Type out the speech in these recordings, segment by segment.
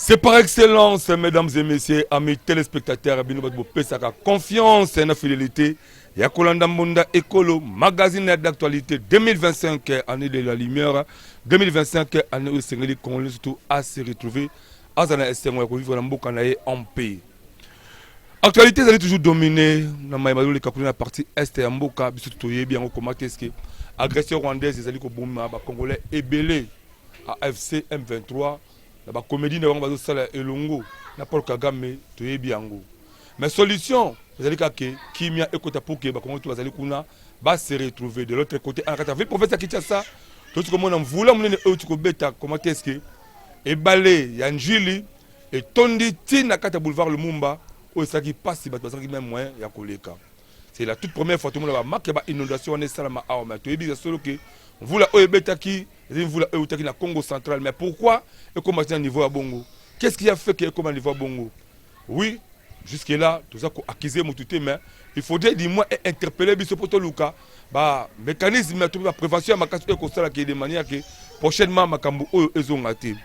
C'est par excellence, mesdames et messieurs, amis téléspectateurs, bino bato bopesaka confiance na fidélité ya kolanda Mbonda Ekolo, magazine d'actualité. 2025, année de la lumière, 2025, année oyo esengeli Congolais surtout à se retrouver, aza na esengo ya kovivre na mboka na ye en paix. Actualité ezali toujours dominé na mayeba ezoleka kuna na partie est ya mboka. Biso toyebi yango, comment est ce que agression rwandaise ezali koboma Bacongolais ebele. AFC M23 na bacomédie na bango bazosala elongo na Paul Kagame, toyebi yango. Mais solution ezali kaka kimia ekota pour que Bakongo to bazali kuna base retrouver. De l'autre côté, na kati ya ville province ya Kinshasa, toti komona mvula monene oyo ti kobeta. Comment est ce que ebale ya Njili etondi ntina kati ya boulevard Lumumba, oyo esalaki mpasi, bato bazalaki même moyen ya koleka? C'est la toute première fois tomona bamarque ya bainondation wana esalama awa. Mais toyebi ya solo ke mvula oyo ebetaki ezali mvula oyo eutaki na Congo Central. Mais pourquoi ekóma ti na niveau ya bongo? Qu'est ce qui a fait ke ekóma niveau ya bongo? Oui, jusque là toza koaccuser motu te, mais il faudrait du moins interpeller biso mpo toluka bamécanisme to baprévention ya makasi oyo ekosalaka de manière ke prochainement makambo oyo ezonga te.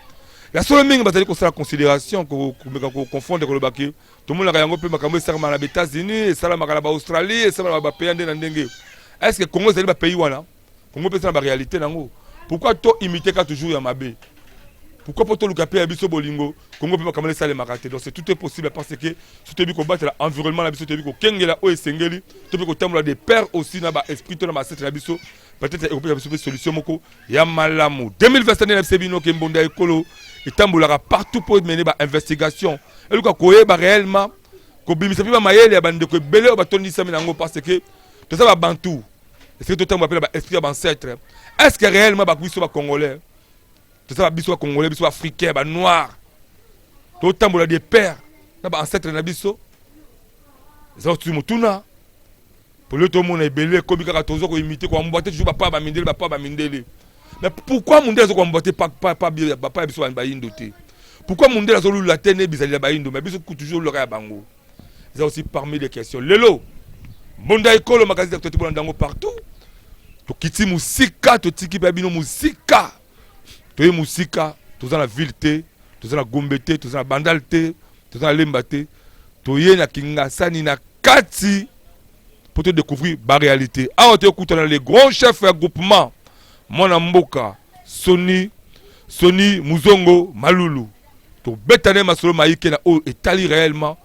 Ya solo, mingi bazali kosala considération, komeka koconfondre, koloba ke tomonaka yango mpe makambo esalamaka na baÉtats-Unis, esalamaka na baAustralie, esalamaka na bapays nde na ndenge. Est ce que Congo ezali bapays wana? Congo mpe eza na baréalité nango. Pourquoi to imite ka toujours ya mabe? Pourquoi mpo toluka mpe ya biso bolingo? Congo mpe makambo esalemaka te. Donc c'est tout est possible, parce que so toyebi kobatela environnement na biso, toyebi kokengela oyo esengeli, to mpe kotambola de pair aussi na baesprit to na baancêtre na biso, peut-être ekopesa biso mpe solution moko ya malamu. 2025 nde na biso bino ke Mbonda Ekolo etambolaka partout mpo emene bainvestigation, eluka koyeba réellement, kobimisa mpe bamayele ya bandeko ebele oyo batondisami nango, parce que toza babantu, esengeli totambola mpe na baesprit ya baancêtre. Est ce que réellement biso Bacongolais, toza biso Bacongolais, biso Baafricain, Banoir, totambola de pair na baancêtre na biso? Eza tuzi motuna. Polo tomona ebele ekomi kaka toza koimite, koemboîter toujours bapa bamindele, bapa bamindele. Mais pourquoi mundele aza koemboîter bapa ya biso bayindo te? Pourquoi mundele azolula te ne bizali ya bayindo, mais biso toujours olulaka ya bango? Eza aussi parmi les questions. Lelo Mbonda Ekolo, magazine d'actualité, bolanda yango partout. Tokiti mosika, totiki mpe bino mosika, toye mosika. Toza na ville te, toza na Gombe te, toza na Bandal te, toza na Lemba te, toye na Kingasani na kati mpo todécouvrir baréalité. Awa toyokutana le grand chef ya groupement, mwana mboka Soni Soni Muzongo Malulu. Tobetane masolo mayike na oyo etali réellement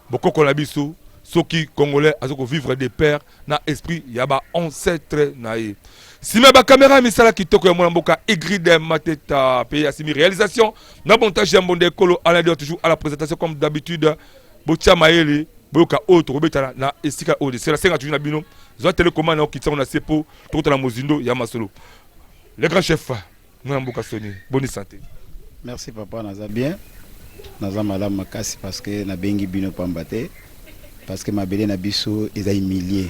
bokoko na biso, soki Congolais aza kovivre de pair na esprit ya baancêtre na ye. Nsima ya bacaméra ya misala kitoko ya mwana mboka Igride Mateta, mpe asimi réalisation na montage ya Mbonda Ekolo, Alain toujours à la présentation comme d'habitude. Botia mayele, boyoka oyo tokobetana na esika oyo. Sela senga toujours na bino, zwa télécommande na okitisa ngo na se po tokotana mozindo ya masolo. Le grand chef, mwana mboka Soni, bonne santé? Merci papa, naza bien, naza malamu makasi, parce que nabengi bino pamba te, parce que mabele na biso eza humilie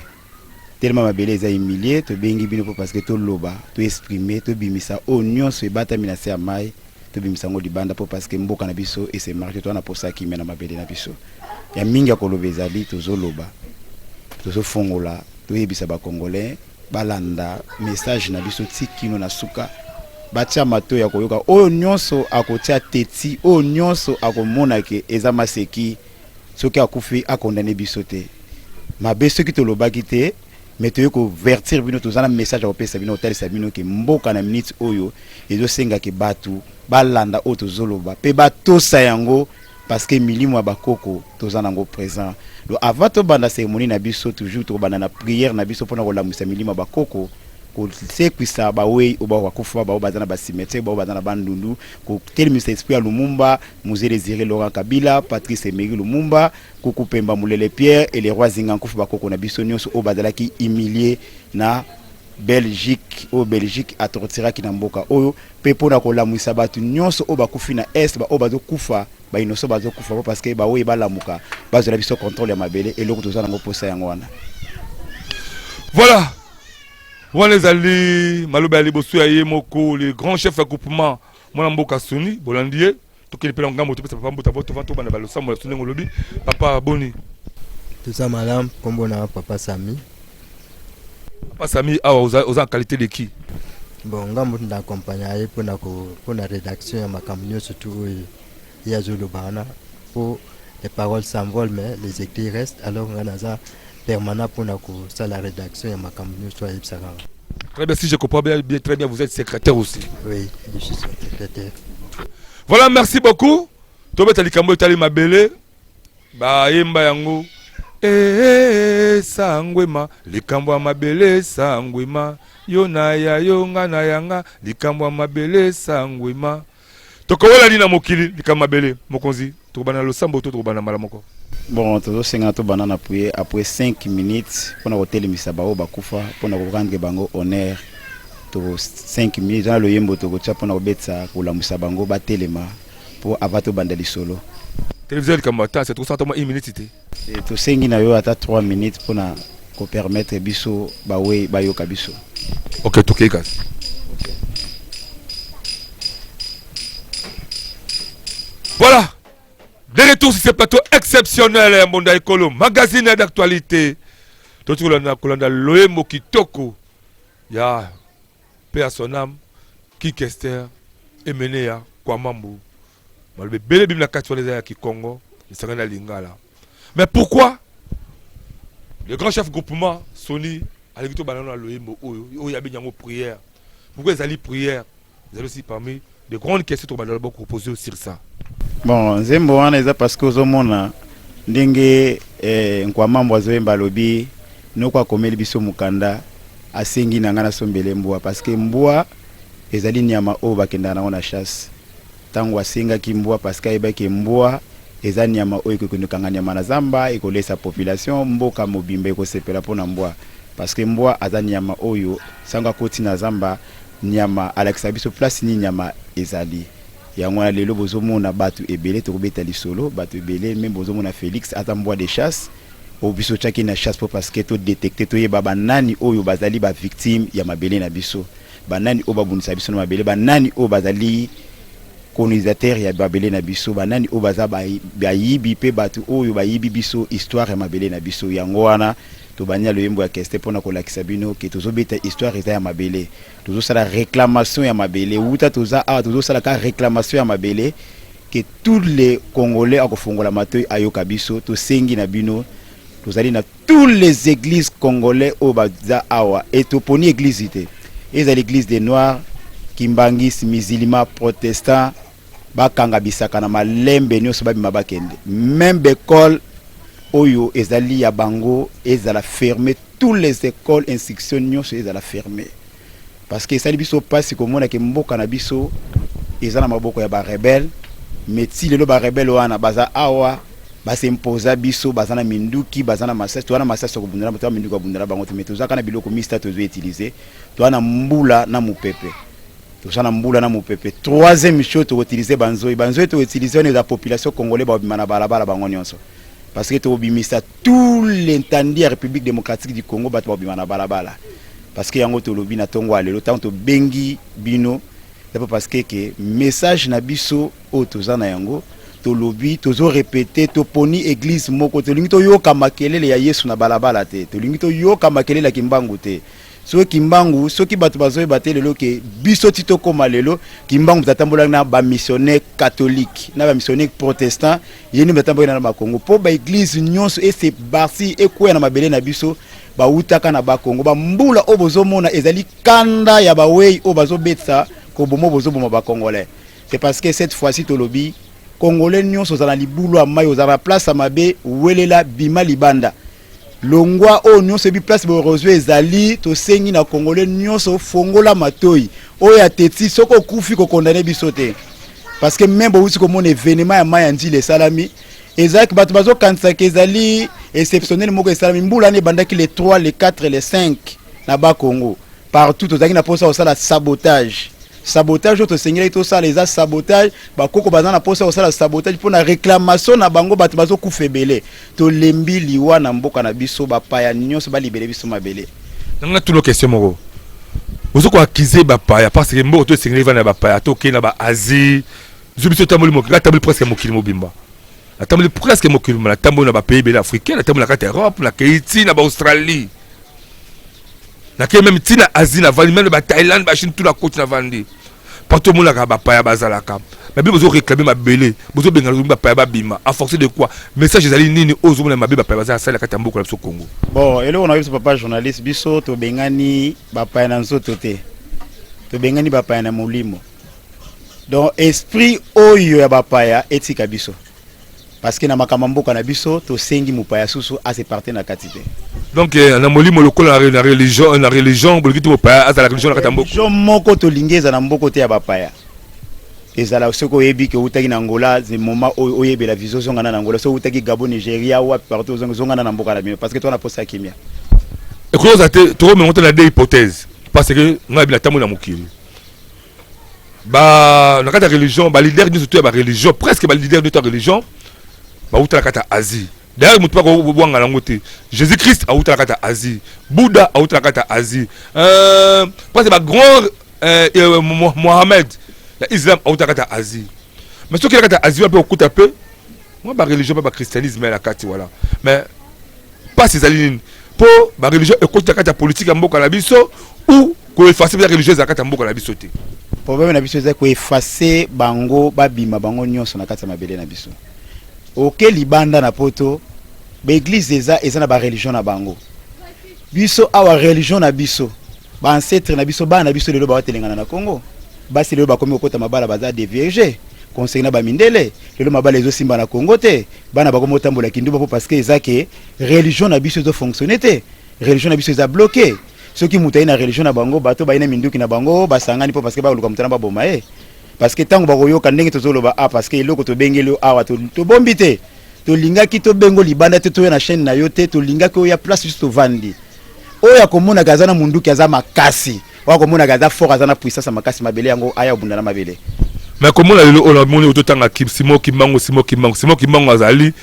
tellement, mabele eza humilie. Tobengi bino mpo parce que toloba, toexprime, tobimisa oyo nyonso ebatami na se ya mai, tobimisa yango libanda, mpo parce que mboka na biso ese marche. Toza na posa ya kimia na mabele na biso. Ya mingi ya koloba ezali, tozoloba, tozofongola, toyebisa Bacongolais balanda message na biso ti kino na suka, batia mato ya koyoka. Oyo nyonso akotia teti, oyo nyonso akomona ke eza maseki, soki akufi akondane biso te mabe soki tolobaki te. Mais toye koavertir bino, toza na message ya kopesa bino, kotalisa bino ke mboka na minute oyo ezosengaki bato balanda oyo tozoloba mpe batosa yango, parce que milimo ya bakoko toza nango présent. Donc avant tobanda cérémonie na biso, toujours tokobanda na prière na biso mpona kolamwisa milimo ya bakoko, kosekwisa bawei oyo bakufa, bao baza na bacimetière, bao baza na Bandundu, kotelemisa esprit ya Lumumba, Mzee Désiré Laurent Kabila, Patrice Emery Lumumba, Kuku Pemba Mulele Pierre et le roi Zinga Nkufu, bakoko na biso nyonso oyo bazalaki humilie na Belgique, oyo Belgique atorturaki na mboka oyo, mpe mpona kolamwisa bato nyonso oyo bakufi na est, baoyo bazokufa, bainoso bazokufa, po parce que baoyo balamuka, bazwela biso contrôle ya mabele. Eloko toza nango mposa yango wana. Voilà, wana ezali maloba ya liboso ya ye moko le grand chef ya groupement, mwana mboka Soni. Bolandi ye. Tokende mpe na ngambo, topesa papa mbuta bo tova, tobanda balosambo ya so. Ndenge olobi, papa, boni? Toza malamu. Nkombo na papa Sami. Papa Sami, awa oza en qualité de qui? Bon, ngambo na accompagne ye mpona rédaction ya makambo nyonso tu oyo. Ye azoloba wana mpo les paroles s'envolent mais les écrits restent. Alors nga naza permanent mpona kosala rédaction ya makambo nyonso ayebisaka nga. Très bien, si je comprends bien, bien, très bien, vous êtes secrétaire aussi. Oui, je suis secrétaire. Voilà, merci beaucoup. Tobeta likambo etali mabele, bayemba yango. Eh, sangwema, likambo ya mabele sangwema, yo na ya yo nga na yanga, likambo ya mabele sangwema. Tokowola nini na mokili likambo mabele, mokonzi, tokobanda losambo to tokobanda mbala moko? Bon, tozosenga tobanda na prière après 5 minutes mpona kotelemisa bango bakufa, mpona korendre bango honneur. To 5 minutes wana loyembo tokotia mpona kobetisa kolamusa bango batelema mpo ava tobanda lisolo. Télévision likambo ata c'est tosala mwa 1 minute te. Tosengi na yo ata 3 minutes mpona kopermettre biso bawei bayoka biso. Ok, tokei kasi. Voilà, de retour sur ce plateau exceptionnel ya Mbonda Ekolo, magazine d'actualité. Toti kolanda kolanda loyembo kitoko ya paix à son âme, King Kester, Emeneya, Kwamambu. Maloba ebele bimi na kati wana eza ya Kikongo, esangani na Lingala. Mais pourquoi le grand chef groupement Sony alingi tobanda na loyembo oyo oyo abengi yango prière? Pourquoi ezali prière? Ezali aussi parmi de grandes questions tobanda proposer sur ça. Bon, nzembo wana eza parce que ozomona ndenge Nkwamambo azoyemba, alobi noko akomeli biso mokanda, asengi na ngai nasombele mbwa, parce que mbwa ezali nyama oyo bakendaka nango na chasse. Ntango asengaki mbwa, parce que ayebaki mbwa eza nyama oyo ekokende kokanga nyama na zamba, ekolesa population, mboka mobimba ekosepela mpona mbwa, parce que mbwa aza nyama oyo sango akoti na zamba, nyama alakisa biso place nini nyama ezali. Yango wana lelo bozomona bato ebele, tokobeta lisolo bato ebele, même bozomona Félix aza mbwa de chasse oyo biso tiaki na chasse mpo parce que todétecte, toyeba banani oyo bazali bavictime ya mabele na biso, banani oyo babundisa biso na mabele, banani oyo bazali colonisateur ya mabele na biso, banani oyo baza bayibi mpe bato oyo bayibi biso histoire ya mabele na biso. Yango wana tobandi na loyembo ya Kester mpona kolakisa bino ke tozobeta histoire eza ya mabele, tozosala réclamation ya mabele. Wuta toza awa, tozosala ka réclamation ya mabele, ke tous les Congolais akofongola matoi ayoka biso. Tosengi na bino, tozali na tous les églises congolais oyo baza awa, e toponi église te, ezala église des Noirs, Kimbanguiste, musulman, protestant, bakanga bisaka na malembe nyonso, babima bakende. Même baécole oyo ezali ya bango ezala fermé, tous les écoles, instruction nyonso ezala fermé, parce que esali biso mpasi komona ke mboka na biso eza na maboko ya barebelles. Mais ti lelo barebelles wana baza awa, basimposa biso, baza na minduki, baza na masasi. Toza na masasi ya kobundela, toza minduki ya kobundela bango te, mais tozaka na biloko mista tozo utiliser. Toza na mbula na mopepe, toza na mbula na mopepe. Troisième chose, tokoutiliser banzoi. Banzoi tokoutiliser wana eza population congolais babima na balabala bango nyonso, parce que tokobimisa tout l'étendue ya République démocratique du Congo, bato babima na balabala. Parce que yango tolobi na ntongo ya lelo, ntango tobengi bino, d'abord parce que ke message na biso oyo toza na yango, tolobi, tozorépéter, toponi église moko. Tolingi toyoka makelele ya Yesu na balabala te, tolingi toyoka makelele ya Kimbangu te. Soki Kimbangu, soki bato bazoyeba te lelo ke biso ti tokóma lelo, Kimbangu moto atambolaki na bamissionnaire catholique na bamissionnaire protestant, ye nde moto atambolaki na Bakongo, mpo baéglise nyonso ese barsi ekwea na mabele na biso, bawutaka na Bakongo. Bambula oyo bozomona ezali kanda ya bawei oyo bazobetisa koboma, bozoboma Bacongolais. C'est parce que cette fois-ci tolobi, Congolais nyonso ozala na libulu ya mai, ozala na place ya mabe, welela, bima libanda, longwa. Oyo nyonso ebi place borozio ezali, tosengi na Congolais nyonso, fongola matoi oyo ateti. Soki okufi, kokondane biso te, parce que même bowuti komona événement ya mai ya Ndjili esalami, ezalaki bato bazokanisaka ezali exceptionnel moko esalami. Mbula wana ebandaki le 3, le 4, le 5 na Bakongo partout. Tozalaki na mposa kosala sabotage. Sabotage oyo tosengelaki tosala eza sabotage, bakoko baza na mposa kosala sabotage mpona réclamation na bango. Bato bazokufa ebele, tolembi liwa na mboka na biso. Bapaya nyonso balibele biso mabele. Nanga tuna question moko: ozo koaccuser bapaya parce que mboka to esengeli evanda ya bapaya? Tokei na baasie, zwi biso otamboli mokili, atamboli presque mokili mobimba, natamboli presque mokili mobimba, natamboli na bapays ebele africain, natamboli na kati ya Europe, nakei ti na baAustralie, nakei même ti na Asie, navandi même na baThaïlande, baChine, tout, nakoti, navandi partout. Omonaka bapaya bazalaka. Mais bino bozo réclamer mabele, bozo bengana bapaya babima. En fonction de quoi? Message ezali nini oyo ozomona mabe bapaya baza asali na kati ya mboka na biso Congo? Bon, eloko na biso, papa journaliste, biso tobengani bapaya na nzoto te, tobengani bapaya na molimo. Donc esprit oyo ya bapaya etika biso, parce que na makambo ya mboka na biso, tosengi mopaya susu aseparte na kati te. Donc na molimo lokola na religion, bolingi te mopaya azala religion na kati ya mboka? Religion moko tolingi eza na mboka te ya bapaya. Ezala soki oyebi ke outaki na Angola, ze moment oyo oyebela visa, ozongana na Angola. Soki outaki Gabon, Nigeria, wapi, partout, ozongana na mboka na bino, parce que toza na posa ya kimia. Ekoyoza te, tokomengo te na deux hypothèses, parce que ngai bina ntango na mokili ba na kati ya religion, baleader nyonso to ya bareligion, presque baleader nyonso ya religion bauta na kati ya Asie. D'ailleurs, moto bakobwanga yango te, Jésus Christ auta na kati ya Asie, Bouddha auta na kati ya Asie, presque bagrand Mohamed ya islam auta na kati ya Asie. Mais soki na kati ya Asie wana mpe okuta mpe mwa bareligion mpe bachristianisme na kati wana. Mais mpasi ezali nini mpo bareligion ekoti na kati ya politique ya mboka na biso, ou koeffacer mpenza religion ezala kati ya mboka na biso te? Problème na biso eza koeffacer bango, babima bango nyonso na kati ya mabele na biso. Oke libanda na Poto, baeglise eza na bareligion na bango. Biso awa, religion na biso, baancêtre na biso, bana na biso lelo bawatelengana na Congo. Basi lelo bakomi kokota mabala, baza dévierge, conseil na bamindele. Lelo mabala ezosimba na Congo te, bana bakomi kotambola kinduba, mpo parce que eza ke religion na biso ezofonctionne te, religion na biso eza bloqué. Soki moto aye na religion na bango, bato baye na minduki na bango, basangani mpo parce que baluka moto na baboma ye. Parce que ntango bakoyoka ndenge tozoloba, ah, parce que eloko tobengeli yo awa, tobombi te, tolingaki tobengo libanda te, toya na chaîne na yo te, tolingaki oya place biso tovandi. Oyo akomonaka aza na munduki, aza makasi, oyo akomonaka aza fort, aza na puissance ya makasi, mabele yango aya obunda na mabele. Mais komona lelo oyo namoni ototanga Simon Kimbangu, Simon Kimbangu, Simon Kimbangu azali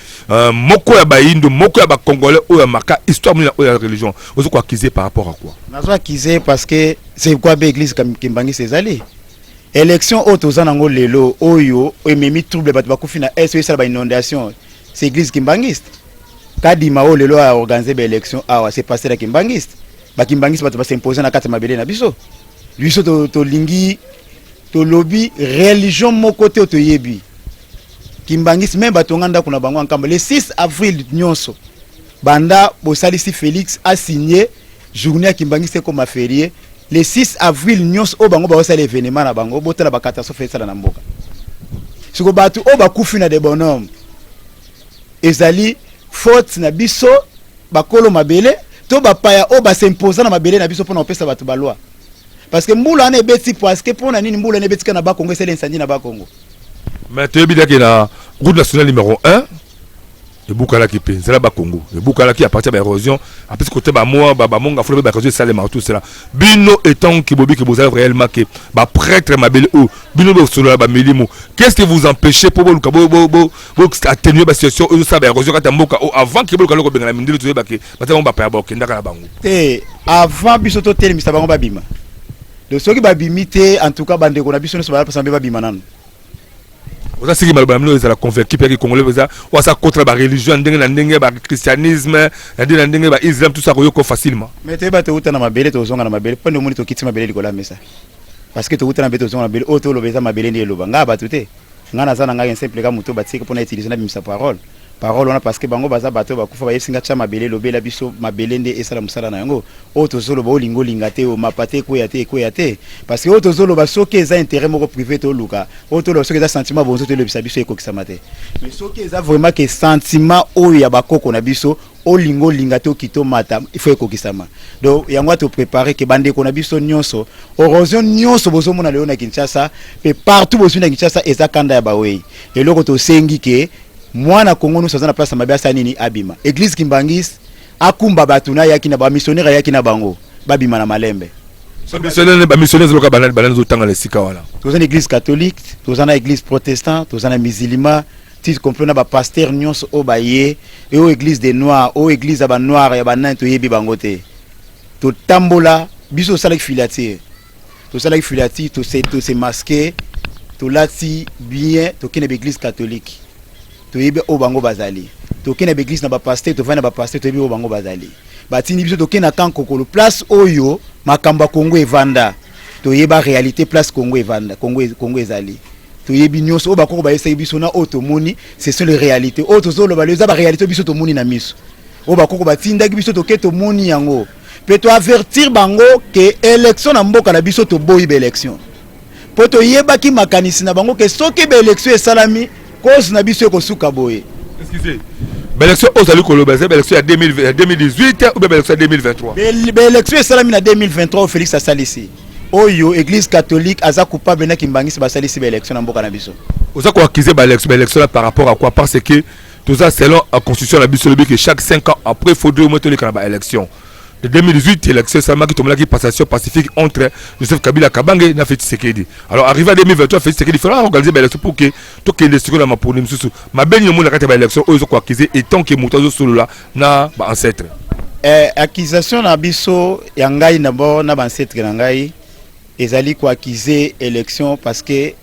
moko ya bayindo, moko ya bacongolais oyo amaka histoire monene oyo ya religion. Ozo koaccuser par rapport à quoi? Nazo accuser parce que c'est quoi? Be église Kimbanguiste ezali élection oyo toza nango lelo oyo ememi trouble, bato bakufi na est, oyo esala bainondation, c'est église kimbanguiste. Kadima oyo lelo aorganiser baélection awa, c'est pasteur ya kimbanguiste. Bakimbanguiste bato bas'impose na kati ya mabele na biso. Biso tolingi, tolobi religion moko te oyo toyebi, kimbanguiste. Même batonga ndako na bango Nkamba le 6 avril nyonso, banda bosalisi Félix asigné journée ya kimbanguiste ekoma férié le 6 avril nyonso oyo bango baosala événement na bango. Botala bacatastrophe esala na mboka. Siko bato oyo bakufi na de bonhomme, ezali faute na biso bakolo mabele to bapaya oyo bas'imposa na mabele na biso mpona kopesa bato baloi? Parce que mbula wana ebeti, parce que mpona nini mbula wana ebetika na Bakongo, esala incendie na Bakongo? Mais toyebi daki na route nationale numéro 1 ebukalaki mpe nzela Bakongo ebukalaki à partir ya baérosion. Apesi kote bamwa bamonga fula mpe baérosion esalemaka, tout cela. Bino étant ke bobi ke bozali réellement ke baprêtre mabele oyo, bino bosolola bamilimo, qu'est ce que vous empêchez mpo boluka boatténuer basituation oyo ezosala baérosion kati ya mboka oyo, avant ke boluka loko bengana mindele? Toyeba ke baza bango bapaya, bakokendaka na bango. Te, avant biso totelemisa bango babima. Donc soki babimi te, en tout cas bandeko na biso nyonso bazapesa mpe babima nano. Oza siki maloba na bino ezala convaincu mpe yaki congolais eza oyo aza contre bareligion ya ndenge na ndenge, bachristianisme ya ndenge na ndenge, baislam, tout ça, koyoka facilement? Mais toyeba, touta na mabele, tozonga na mabele. Mpo nde omoni tokiti mabele likolo ya mesa, parce que touta na mabele, tozonga na mabele. Oyo toloba eza mabele nde eloba. Ngai bato te, ngai naza na ngai simple ka moto batika mpona utiliser, nabimisa parole wana, parce que bango baza bato oyo bakufa, bayebisi nga tia mabele, elobela biso. Mabele nde esala mosala na yango. Oyo tozoloba, olinga olinga te, omapa te, ekweya te, ekweya te, parce que oyo tozoloba, soki eza intérêt moko privé toluka, oyo toloba, soki eza sentiment bonzo tolobisa biso, ekokisama te. Mais soki eza vraiment ke sentiment oyo ya bakoko na biso, olinga olinga te, okita omata, il faut ekokisama. Donc yango wana toprépare ke bandeko na biso nyonso, érosion nyonso bozomona lelo na Kinshasa mpe partout bozwi na Kinshasa, eza kanda ya bawei. Eloko tosengi ke mwana Kongo nyonso aza na place ya mabe asala nini? Abima. Église kimbanguiste akumba bato na ayaki na bamissionnaire, ayaki na bango, babima na malembe. Bamissionnaire ezoloka banani? Banani ozotanga na esika wana? Toza na église catholique, toza na église protestant, toza na musulman, ti complet na bapasteur nyonso oyo baye e oyo église des noirs, oyo église ya banoir, ya banani, toyebi bango te. Totambola biso, tosalaki filature, tosalaki filature, tose masquer, tolati bien, tokende baeglise catholique, toyebi oyo bango bazali. Tokende na baeglise na bapasteur, tovandi na bapasteur, toyebi oyo bango bazali. Batindi biso tokende na camp Kokolo, place oyo makambo ya Kongo evanda. Toyeba réalité place Kongo evanda, Kongo, Kongo ezali. Toyebi nyonso oyo bakoko bayesaki biso na oyo tomoni, ce sont les réalités. Oyo tozoloba lelo eza baréalité biso tomoni na miso, oyo bakoko batindaki biso toke tomoni yango. Mpe toavertir bango ke élection na mboka na biso, toboyi baélection, mpo toyebaki makanisi na bango ke soki baélection esalami, cause na biso ekosuka boye. Excusez, baélection oyo ozali koloba eza baélection ya 2018 ou bien baélection ya 2023? Baélection esalami na 2023 oyo Félix asalisi, oyo Église catholique aza coupable na Kimbangisi, basalisi baélection na mboka na biso. Oza koaccuser baélection là par rapport à quoi? Parce que toza selon la constitution na biso, elobi que chaque 5 ans après, faudrait au moins toleka na baélection. De 2018, élection esalamaki, tomonaki passation pacifique entre Joseph Kabila Kabange na Félix Tshisekedi. Alors, arrivé à 2023, Félix Tshisekedi fallait organiser baélection pour que tokende sikoyo na maponi mosusu. Mabe nini omoni na kati ya baélection oyo ezokoaccuser étant que moto azosolola na baancêtre? Accusation na biso, ya ngai d'abord na baancêtre na ngai, ezali koaccuser élection parce que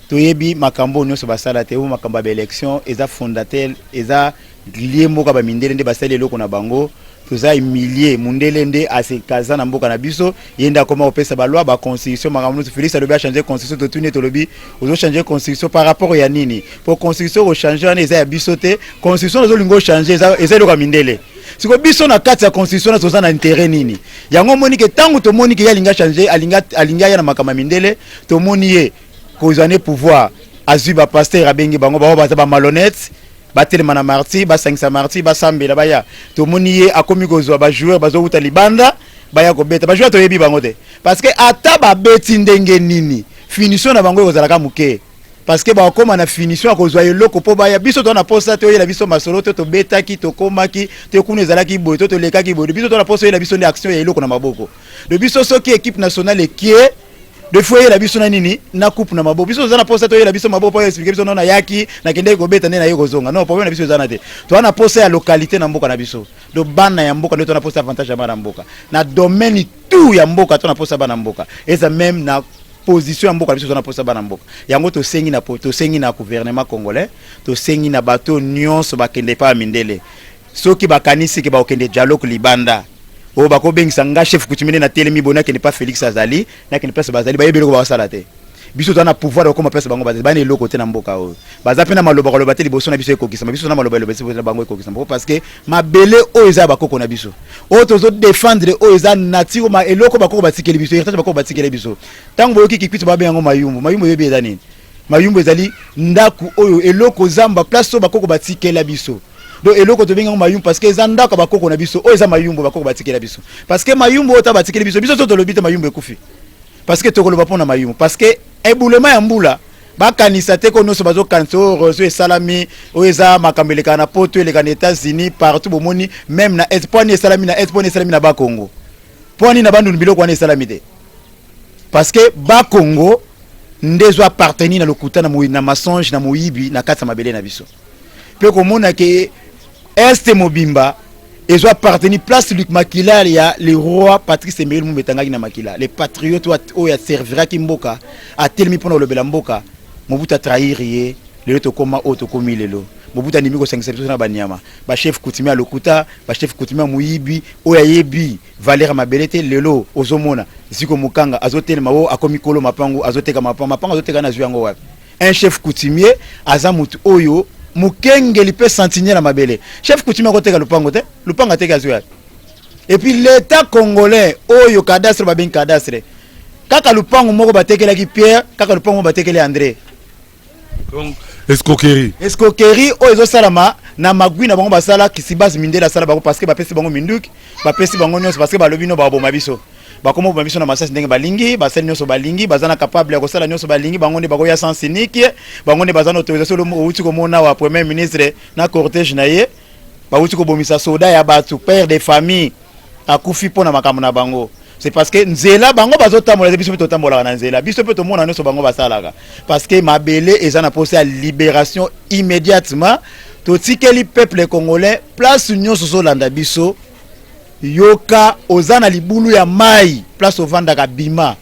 toyebi makambo nyonso basala te. Oyo makambo ya baélection eza fondateur, eza lie moko ya bamindele nde basali eloko na bango. Toza humilie, mundele nde asekaza na mboka na biso, ye nde akoma kopesa baloi, baconstitution, makambo nyonso. Félix alobi achange constitution. Totuni, tolobi: ozochange constitution par rapport ya nini? Po constitution kochange wana eza ya biso te. Constitution ozolinga ochange eza eloko ya mindele. Siko biso na kati ya constitution na toza na intérêt nini? Yango omoni ke ntango tomoni ke ye alingi achange, alingi aya na makambo ya mindele, tomoni ye kozwa ne pouvoir, azwi bapasteur, abengi bango, bango baza bamalhonnête, batelema na Martyrs, basangisa Martyrs, basambela, baya. Tomoni ye akomi kozwa bajoueur bazowuta libanda, baya kobeta. Bajoueur toyebi bango te, parce que ata babeti ndenge nini, finition na bango ekozalaka moke, parce que bakokóma na finition ya kozwa eloko mpo baya. Biso toza na posa te oyela biso masolo te, tobetaki, tokomaki te, kuna ezalaki boye to tolekaki boye. Biso toza na posa oyela biso nde action ya eloko na maboko de biso. Soki équipe nationale ekie de fois, oyela biso na nini? Na coupe na maboko. Biso toza na posa toyela biso maboko mpo explique biso: no, nayaki, nakendeki kobeta nde naye kozonga. Non, problème na biso eza na te. Toza na posa ya localité na mboka na biso. Do bana ya mboka nde toza na posa avantage ya bana mboka na domaine tout ya mboka. To na posa bana mboka eza même na position ya mboka na biso. Toza na posa bana mboka. Yango tosengi na gouvernement congolais, tosengi na bato nyonso bakende epai ya mindele. Soki bakanisi ke bakokende dialogue libanda, oyo bakobengisa nga chef coutumier nde natelemi boye, nakende pa Félix, azali, nakende place bazali, bayebi eloko bakosala te. Biso toza na pouvoir ya kokoma place bango bazali. Bana eloko te na mboka oyo, baza mpe na maloba koloba te liboso na biso ekokisama. Biso na maloba eloba liboso na bango ekokisama, parce que mabele oyo eza ya bakoko na biso, oyo tozodefendre, oyo eza nature ma eloko bakoko batikeli biso, héritage bakoko batikeli biso. Ntango boyoki Kikwiti, babenga yango mayumbu. Mayumbu, oyebi eza nini? Mayumbu ezali ndako oyo, eloko zamba, place oyo bakoko batikela biso. Donc eloko tobengi yango mayumbu parce que eza ndako ya bakoko na biso. Oyo eza mayumbu bakoko batikela biso, parce que mayumbu oyo ta batikeli biso, biso so tolobi te mayumbu ekufi, parce que tokoloba mpona mayumbu, parce que ebulema ya mbula, bakanisa te ko nyonso bazokanisa oyo réseau esalami. Oyo eza makambo elekaka na Poto, eleka na États-Unis, partout. Bomoni même na Est, mpo ani esalami na Est, mpo ani esalami na Bakongo, mpo ani na Bandundu, biloko wana esalami te? Parce que Bakongo nde ezo appartenir na lokuta, na mensonge, na moyibi na kati ya mabele na biso. Mpe komona ke Est mobimba ezo appartenir place makila ya le roi Patrice Emery Lumumba etangaki na makila, le patriote oyo aserviraki mboka, atelemi mpona kolobela mboka. Mobutu atrahir ye. Lelo tokóma oyo tokómi lelo. Mobutu andimi kosangisa biso na banyama, bachef coutumier ya lokuta, bachef coutumier ya moyibi oyo ayebi valeur ya mabele te. Lelo ozomona Ziko Mokanga azotelema o akomi kolo mapango, azoteka mapango. Mapango azoteka, nazwi yango wapi? Un chef coutumier aza motu oyo mokengeli mpe sentinelle ya mabele. Chef coutumier akoteka lupango te. Lupango ateki, azwi wapi? Et puis l'État congolais oyo, cadastre, babengi cadastre, kaka lupango moko batekelaki Pierre, kaka lupango moko batekeli André. Donc escroquerie. Escroquerie oyo ezosalama na magwi na bango. Basala kisibase, mindele asala bango, parce que bapesi bango minduki, bapesi bango nyonso, parce que balobi no baboma biso. Bakoma boma biso na masasi ndenge balingi, basali nyonso balingi, baza na capable ya kosala nyonso balingi. Bango nde bakoya sens unique, bango nde baza na autorisation. Outi komona wa premier ministre na cortège na ye, bauti kobomisa soda ya bato, père de famille akufi mpo na makambo na bango. C'est parce que nzela bango bazotambola te, biso mpe totambolaka na nzela, biso mpe tomona nyonso bango basalaka, parce que mabele eza na posa ya libération immédiatement. Totikeli peuple congolais, place nyonso ozolanda biso, yoka, oza na libulu ya mai place ovandaka, bima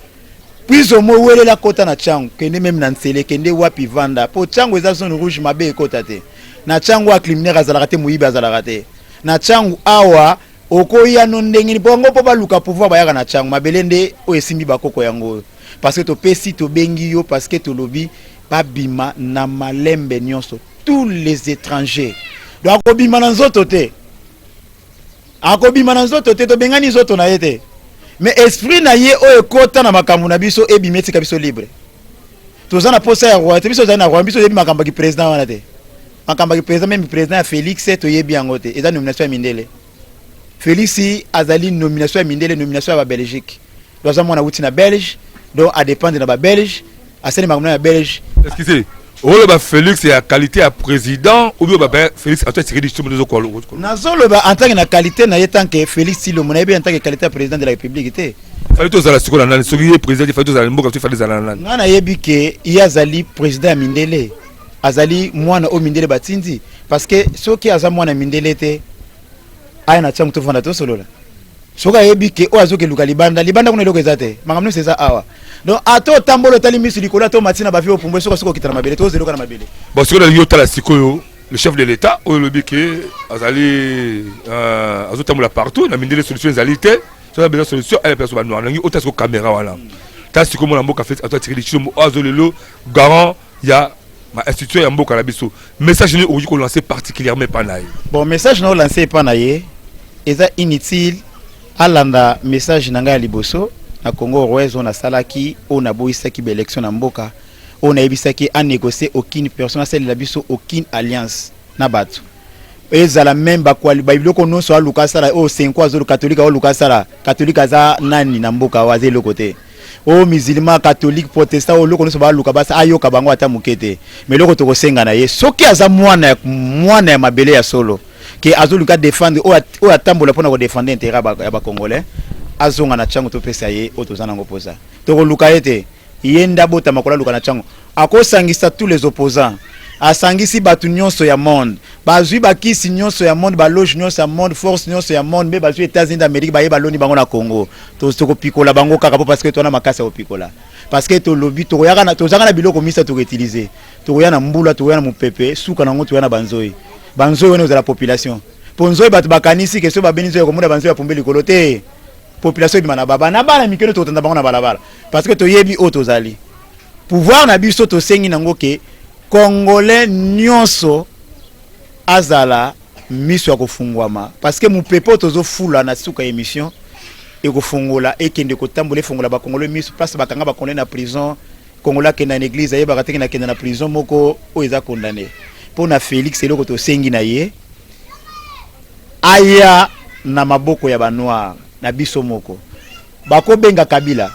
puis omo welela, kota na Tshangu, kende même na Nsele, kende wapi, vanda, mpo Tshangu eza zone rouge, mabe ekota te na Tshangu. Awa criminel azalaka te, moyibi azalaka te na Tshangu. Awa okoya no ndenge nini? Bongo mpo baluka pouvoir, bayaka na Tshangu. Mabele nde oyo esimbi bakoko yango oyo, parce que topesi, tobengi yo parce que tolobi Babima na malembe nyonso, tous les étrangers. Donc akobima na nzoto te, akobima na nzoto te, tobengani nzoto na ye te, mais esprit na ye oyo ekota na makambo na biso ebima, etika biso libre. Toza na posa ya roi te. Biso ozali na roi, biso oyebi makambo ya président wana te. Makambo ya président, même président ya Félix, toyebi yango te. Eza nomination ya mindele. Félix azali nomination ya mindele, nomination ya Babelgique. Donc aza mwana wuti na Belge, donc adépendre na Babelge, asali makambo na Belge. Excusez, oloba Félix ya qualité ya président ou bien ba Félix Antoine Tshisekedi Tshilombo tozokola? Nazoloba en tant que na qualité na ye, tant que Félix Tshilombo. Nayebi en tant que qualité ya président de la République te. Fallait tozala sikoyo na nani? Soki ye président te, fallait tozala na mboka, fallait ezala na nani? Ngai nayebi ke ye azali président ya mindele, azali mwana oyo mindele batindi, parce que soki aza mwana mindele te, aya na ntango tovanda tosolola. Soki ayebi ke oyo azokeluka libanda, libanda kuna eloko eza te, makambo nyonso eza awa. Donc ata otambola, otali miso likolo, ata omati na bavie, opumbwe, soki okita na mabele, tozela oka na mabele. Bon, sikoyo nalingi otala sikoyo le chef de l'État oyo olobi ke azali azotambola partout na mindele, solution ezali te. Soki aza solution, aya place banoir. Nalingi otala sikoyo caméra wana, tala sikoyo mwana mboka Félix Antoine Tshisekedi Tshilombo oyo azo lelo garant ya ma institution ya mboka na biso. Message nini okoki kolancer particulièrement epa na ye? Bon, message na olancer epa na ye eza inutile. Alanda message na ngai ya liboso na Congo Airways oyo nasalaki, oyo naboyisaki baélection na mboka, oyo nayebisaki anégocie aucune personne, asalela biso aucune alliance na bato, ezala même babiloko nyonso aluka asala. Oyo senko azolu, catholique aoluka asala catholique, aza nani na mboka oyo? Aza eloko te. Oyo musulman, catholique, protestant, oyo eloko nyonso baluka basa, ayoka bango ata moke te. Mais eloko tokosenga na ye, soki aza mwana ya mabele ya solo, ke azoluka défendre oyo atambola mpona kodéfendre intérêt ya Bacongolais, azonga na ntango topesa ye oyo toza nango mposa. Tokoluka ye te, ye nde abotama kolaluka na ntango akosangisa tous les opposants. Asangisi bato nyonso ya monde, bazwi bakisi nyonso ya monde, baloge nyonso ya monde, force nyonso ya monde, mpe bazwi États-Unis d'Amérique, baye baloni bango na Congo. Tokopikola bango kaka mpo parce que towana makasi ya kopikola, parce que tolobi tokoyaka, tozanga na biloko misa tokoutiliser. Tokoya na mbula, tokoya na mopepe, suka nango toya na banzoi. Banzoi wana ozala population, mpo nzoi bato bakanisi ke so babeni nzoi, komona banzoi ya pombe likolo te. Population ebima na baba na bana mikeno, tokotanda bango na balabala, parce que toyebi oyo tozali pouvoir na biso. Tosengi nango ke Congolais nyonso azala miso ya kofungwama, parce que mopepe oyo tozofula na suka ya émission ekofungola, ekende kotambola, efungola Bakongolais miso. Place bakanga Bakongolais na prison, Congolais akenda na église, ayebaka teke nakenda na prison moko oyo eza condamné. Mpo na Félix, eloko tosengi na ye, aya na maboko ya banoir na biso moko. Bakobenga Kabila,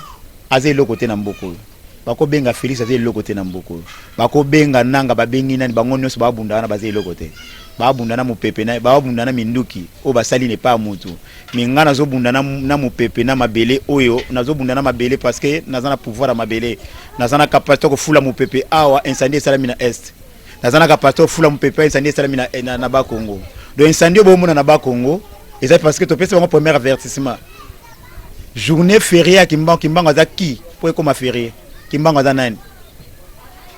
aza eloko te na mboka oyo. Bakobenga Félix, aza eloko te na mboka oyo. Bakobenga Nanga, babengi nani, bango nyonso babunda wana, baza eloko te. Babunda na mopepe, babunda na minduki oyo basali na epa ya mutu. Me ngai nazobunda na mopepe na mabele oyo, nazobunda na mabele parce que naza na pouvoir ya mabele, naza na capacité kofula mopepe awa incendie esalami na Est, naza na capacité kofula mopepe incendie esalami na Bakongo. Donc incendie oyo bomona na Bakongo eza parce que topesi bango premier avertissement, journée férié ya Kimbangu. Kimbangu aza ki mpo ekóma férié? Kimbangu aza nani?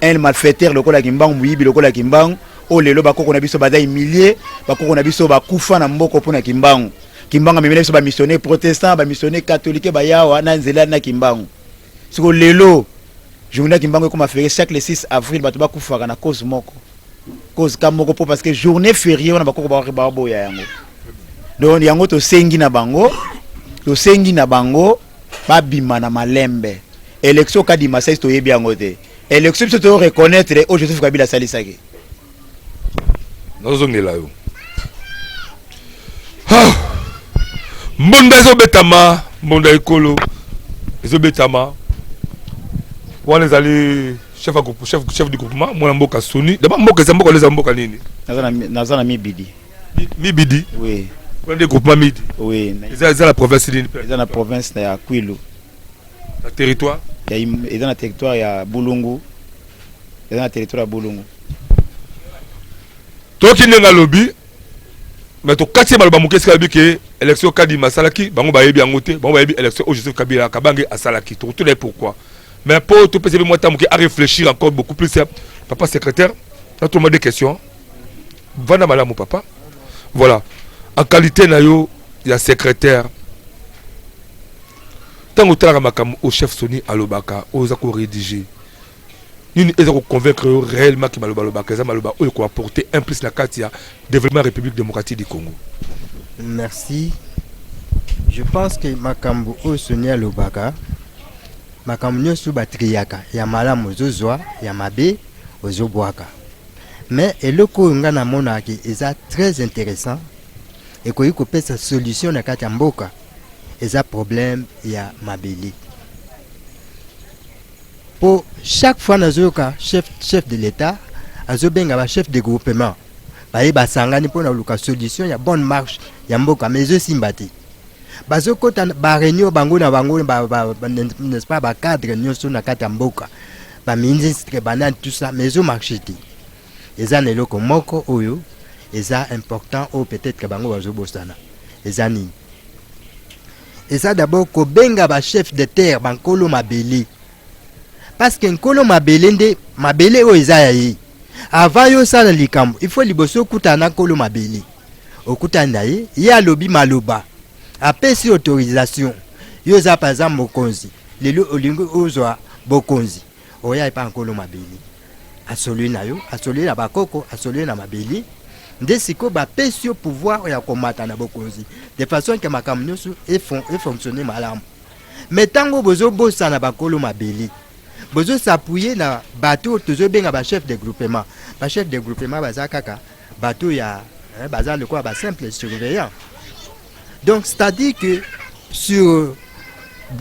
Un malfaiteur lokola Kimbangu, moyibi lokola Kimbangu, oyo lelo bakoko na biso baza humilie, bakoko na biso bakufa na mboka mpona Kimbangu. Kimbangu amemela biso bamissionnaire protestant, bamissionnaire catholique, bayawa na nzela na Kimbangu. Siko lelo journée ya Kimbangu ekóma férié chaque le 6 avril, bato bakufaka na cause moko, cause ka moko, mpo parce que journée férié wana bakoko baboya yango. Donc yango tosengi na bango, tosengi na bango babima na malembe. Élection Kadima asalisi, toyebi yango te. Élection biso toyo reconnaître oyo Joseph Kabila asalisaki. Nazozongela yo. Ah! Mbonda ezobetama, mbonda ekolo ezobetama. Wana ezali chef ya groupe, chef du groupement, mwana mboka Soni. D'abord mboka eza mboka, eza mboka nini? Naza na Mibidi. Mibidi? Oui. Kuna nde groupement Midi? Oui. Eza na province nini? Eza na province ya Kwilu. Na territoire? Eza na territoire ya Bulungu, eza na territoire ya Bulungu. Toyoki ndenge alobi, mais tokati ye maloba moke esika alobi ke élection Kadima asalaki, bango bayebi yango te. Bango bayebi élection oyo Joseph Kabila Kabange asalaki. Tokotuna ye pourquoi, mais mpo topesa ye mwa ntango moke aréfléchir encore beaucoup plus. Papa secrétaire, natoma des questions. Vanda malamu, papa. Voilà, en qualité na yo ya secrétaire, ntango otalaka makambo oyo chef Soni alobaka, oyo oza korédiger. Nini eza ko convaincre yo réellement ke maloba alobaka eza maloba oyo ko apporter un plus na kati ya développement République démocratique du Congo? Merci. Je pense que makambo oyo Soni alobaka, makambo nyonso batriaka ya malamu ozozwa, ya mabe ozobwaka. Mais eloko oyo nga namonaka eza très intéressant, ekoki kopesa solution na kati ya mboka, eza problème ya mabele. Po chaque fois nazoyoka chef de l'État azobenga ba chef de groupement baye basangani mpona koluka solution ya bonne marche ya mboka, mais ezosimba te. Bazokota ba réunion bango na bango, n'est-ce pas, ba cadre nyonso na kati ya mboka, ba ministre, banani, tout ça, mais ezomarche te. Eza na eloko moko oyo eza important oyo peut-être bango bazobosana. Eza nini? Eza d'abord kobenga ba chef de terre, bankolo mabele, parce que nkolo mabele nde mabele oyo eza ya ye. Avant yo osala likambo, il faut liboso okutana na nkolo mabele. Okutani na ye, ye alobi maloba, apesi autorisation. Yo oza par exemple mokonzi, lelo olingi ozwa bokonzi, oya epa nkolo mabele, asololi na yo, asololi na bakoko, asololi na mabele, nde sikoyo bapesi yo pouvoir ya komata na bokonzi, de façon ke makambo nyonso efonctionne malamu. Mais ntango bozobosana bakolo mabele, bozos'appuyer na bato oyo tozobenga bachef de groupement. Bachef de groupement baza kaka bato ya baza lokola basimple surveillant. Donc c'est-à-dire que sur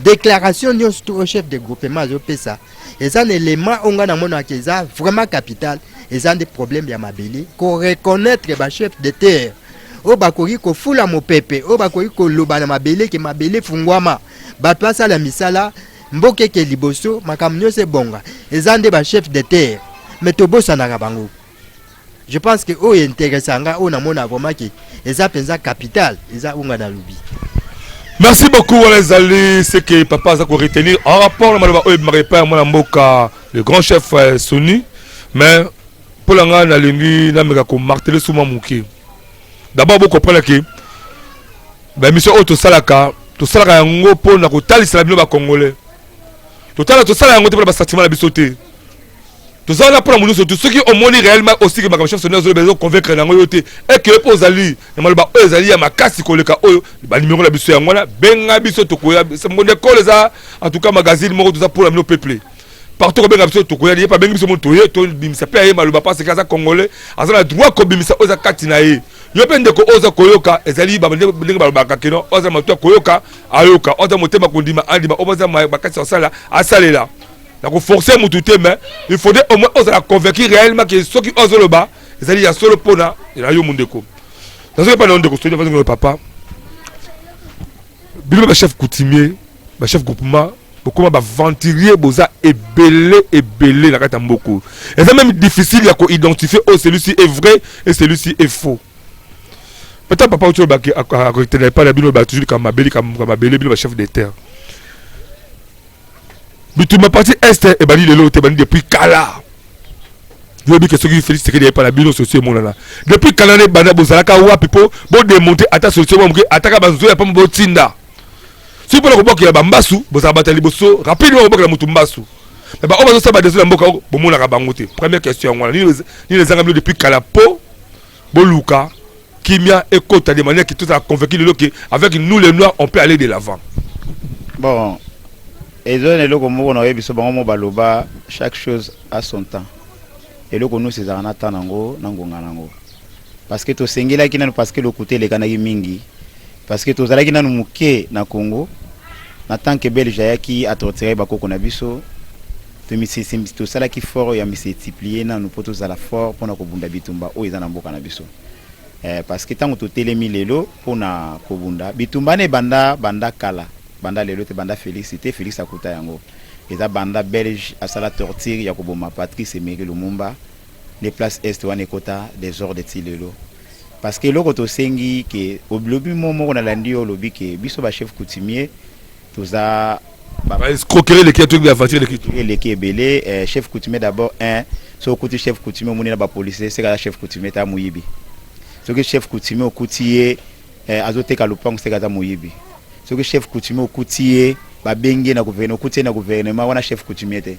déclaration nyonso to oyo chef de groupement azopesa, eza na élément oyo ngai namonaka eza vraiment capital, eza nde problème ya mabele. Koreconnaître bachef de terre oyo bakoki kofula mopepe, oyo bakoki koloba na mabele ke mabele fungwama, bato basala misala, mboka eke liboso, makambo nyonso ebonga, eza nde bachef de terre. Mais tobosanaka bango. Je pense que oyo intéresse nga, oyo namona vraiment ke eza mpenza capital, eza oyo nga nalobi. Merci beaucoup. Wana ezali ce que papa aza koretenir en rapport na maloba oyo ebimaka epai ya mwana mboka, le grand chef Soni. Mais mpo na ngai, nalingi nameka komarteler suma moke. D'abord, bocomprendre ke baémission oyo tosalaka, tosalaka yango mpo na kotalisela bino bacongolais. Totala, tosala yango te mpona basentiment na biso te. Tozala na mpona motu surtout soki omoni réellement aussi ke makambo chef Soni azoloba ezoconvaincre nango yo te, eke yo mpo ozali na maloba oyo ezali ya makasi koleka oyo, banimero na biso yango wana, benga biso, tokoya. Mbonda Ekolo eza en tout cas magazine moko toza mpona bino peuple. Partout kobenga biso, tokoya. Ye mpe abengi biso, mo toye, tobimisa mpe aye maloba, parce que aza Congolais, aza na droit kobimisa oyo eza kati na ye. Yo mpe ndeko oyo oza koyoka, ezali ndenge balobaka keno oyo aza matu ya koyoka ayoka, oyo aza motema kondima andima, oyo aza makasi asala asalela. Na koforce mutu te, mais il faudrait au moins ozala convaincu réellement ke soki oyo azoloba ezali ya solo mpona na yo. Mondeko, nazoki mpa na yo, ndeko Soni, afandi papa. Bino bachef coutumier, bachef groupement, bokoma baaventurier, boza ebele ebele na kati ya mboka oyo. Eza même difficile ya koidentifier oyo celui-ci est vrai et celui-ci est faux. Peut-être papa oti olobaki akotenela epai na bino ba toujours likambo mabele, likambo mabele. Bino bachef de terre, bitumba partie Est ebandi lelo te, ebandi depuis kala. Yoyebi ke soki Félix Tshisekedi epai na bino, solution emonana depuis kala na ebanda. Bozalaka wapi mpo bodémonter ata solution mwa moke, ataka banzoya mpo botinda? Soki mpona kobwakela bambasu, bozala bato ya liboso rapidement kobwakela motu mbasu. Mais baoyo bazosala badeso na mboka oyo, bomonaka bango te. Première question yango wana: nini ezanga bino depuis kala mpo boluka kimia ekota de manière que tozala convaincu lelo ke avec nous les Noirs, on peut aller de l'avant? Bon, eza na eloko moko na oyebi biso bango mo baloba: chaque chose a son temps. Eloko nyonso ezalaka na temps nango, na ngonga nango. Parce que tosengelaki nanu, parce que lokuta elekanaki mingi, parce que tozalaki nanu moke na Congo na tant que Belge ayaki atorturaki bakoko na biso. Tosalaki fort ya multiplier nanu mpo tozala fort mpona kobunda bitumba oyo eza na mboka na biso, parce que ntango totelemi lelo mpona kobunda bitumba na ebanda banda kala, banda lelo te, banda Félix te. Félix akuta yango eza banda Belge asala torture ya koboma Patrice Emery Lumumba, nde place Est wana ekota désordre ti lelo. Parce que eloko tosengi ke olobi mo moko, nalandi yo, olobi ke biso bachef coutumier toza escroquerie eleki, toyebi aventure eleki. Eleki ebele. Chef coutumier d'abord un, soki okuti chef coutumier, omoni na bapolicier, seka aza chef coutumier ta moyibi. Soki chef coutumier okuti ye azoteka lopango, seka aza moyibi. Soki chef coutumier okuti ye, babengi ye na gouvernement, okuti ye na gouvernement, wana chef coutumier te.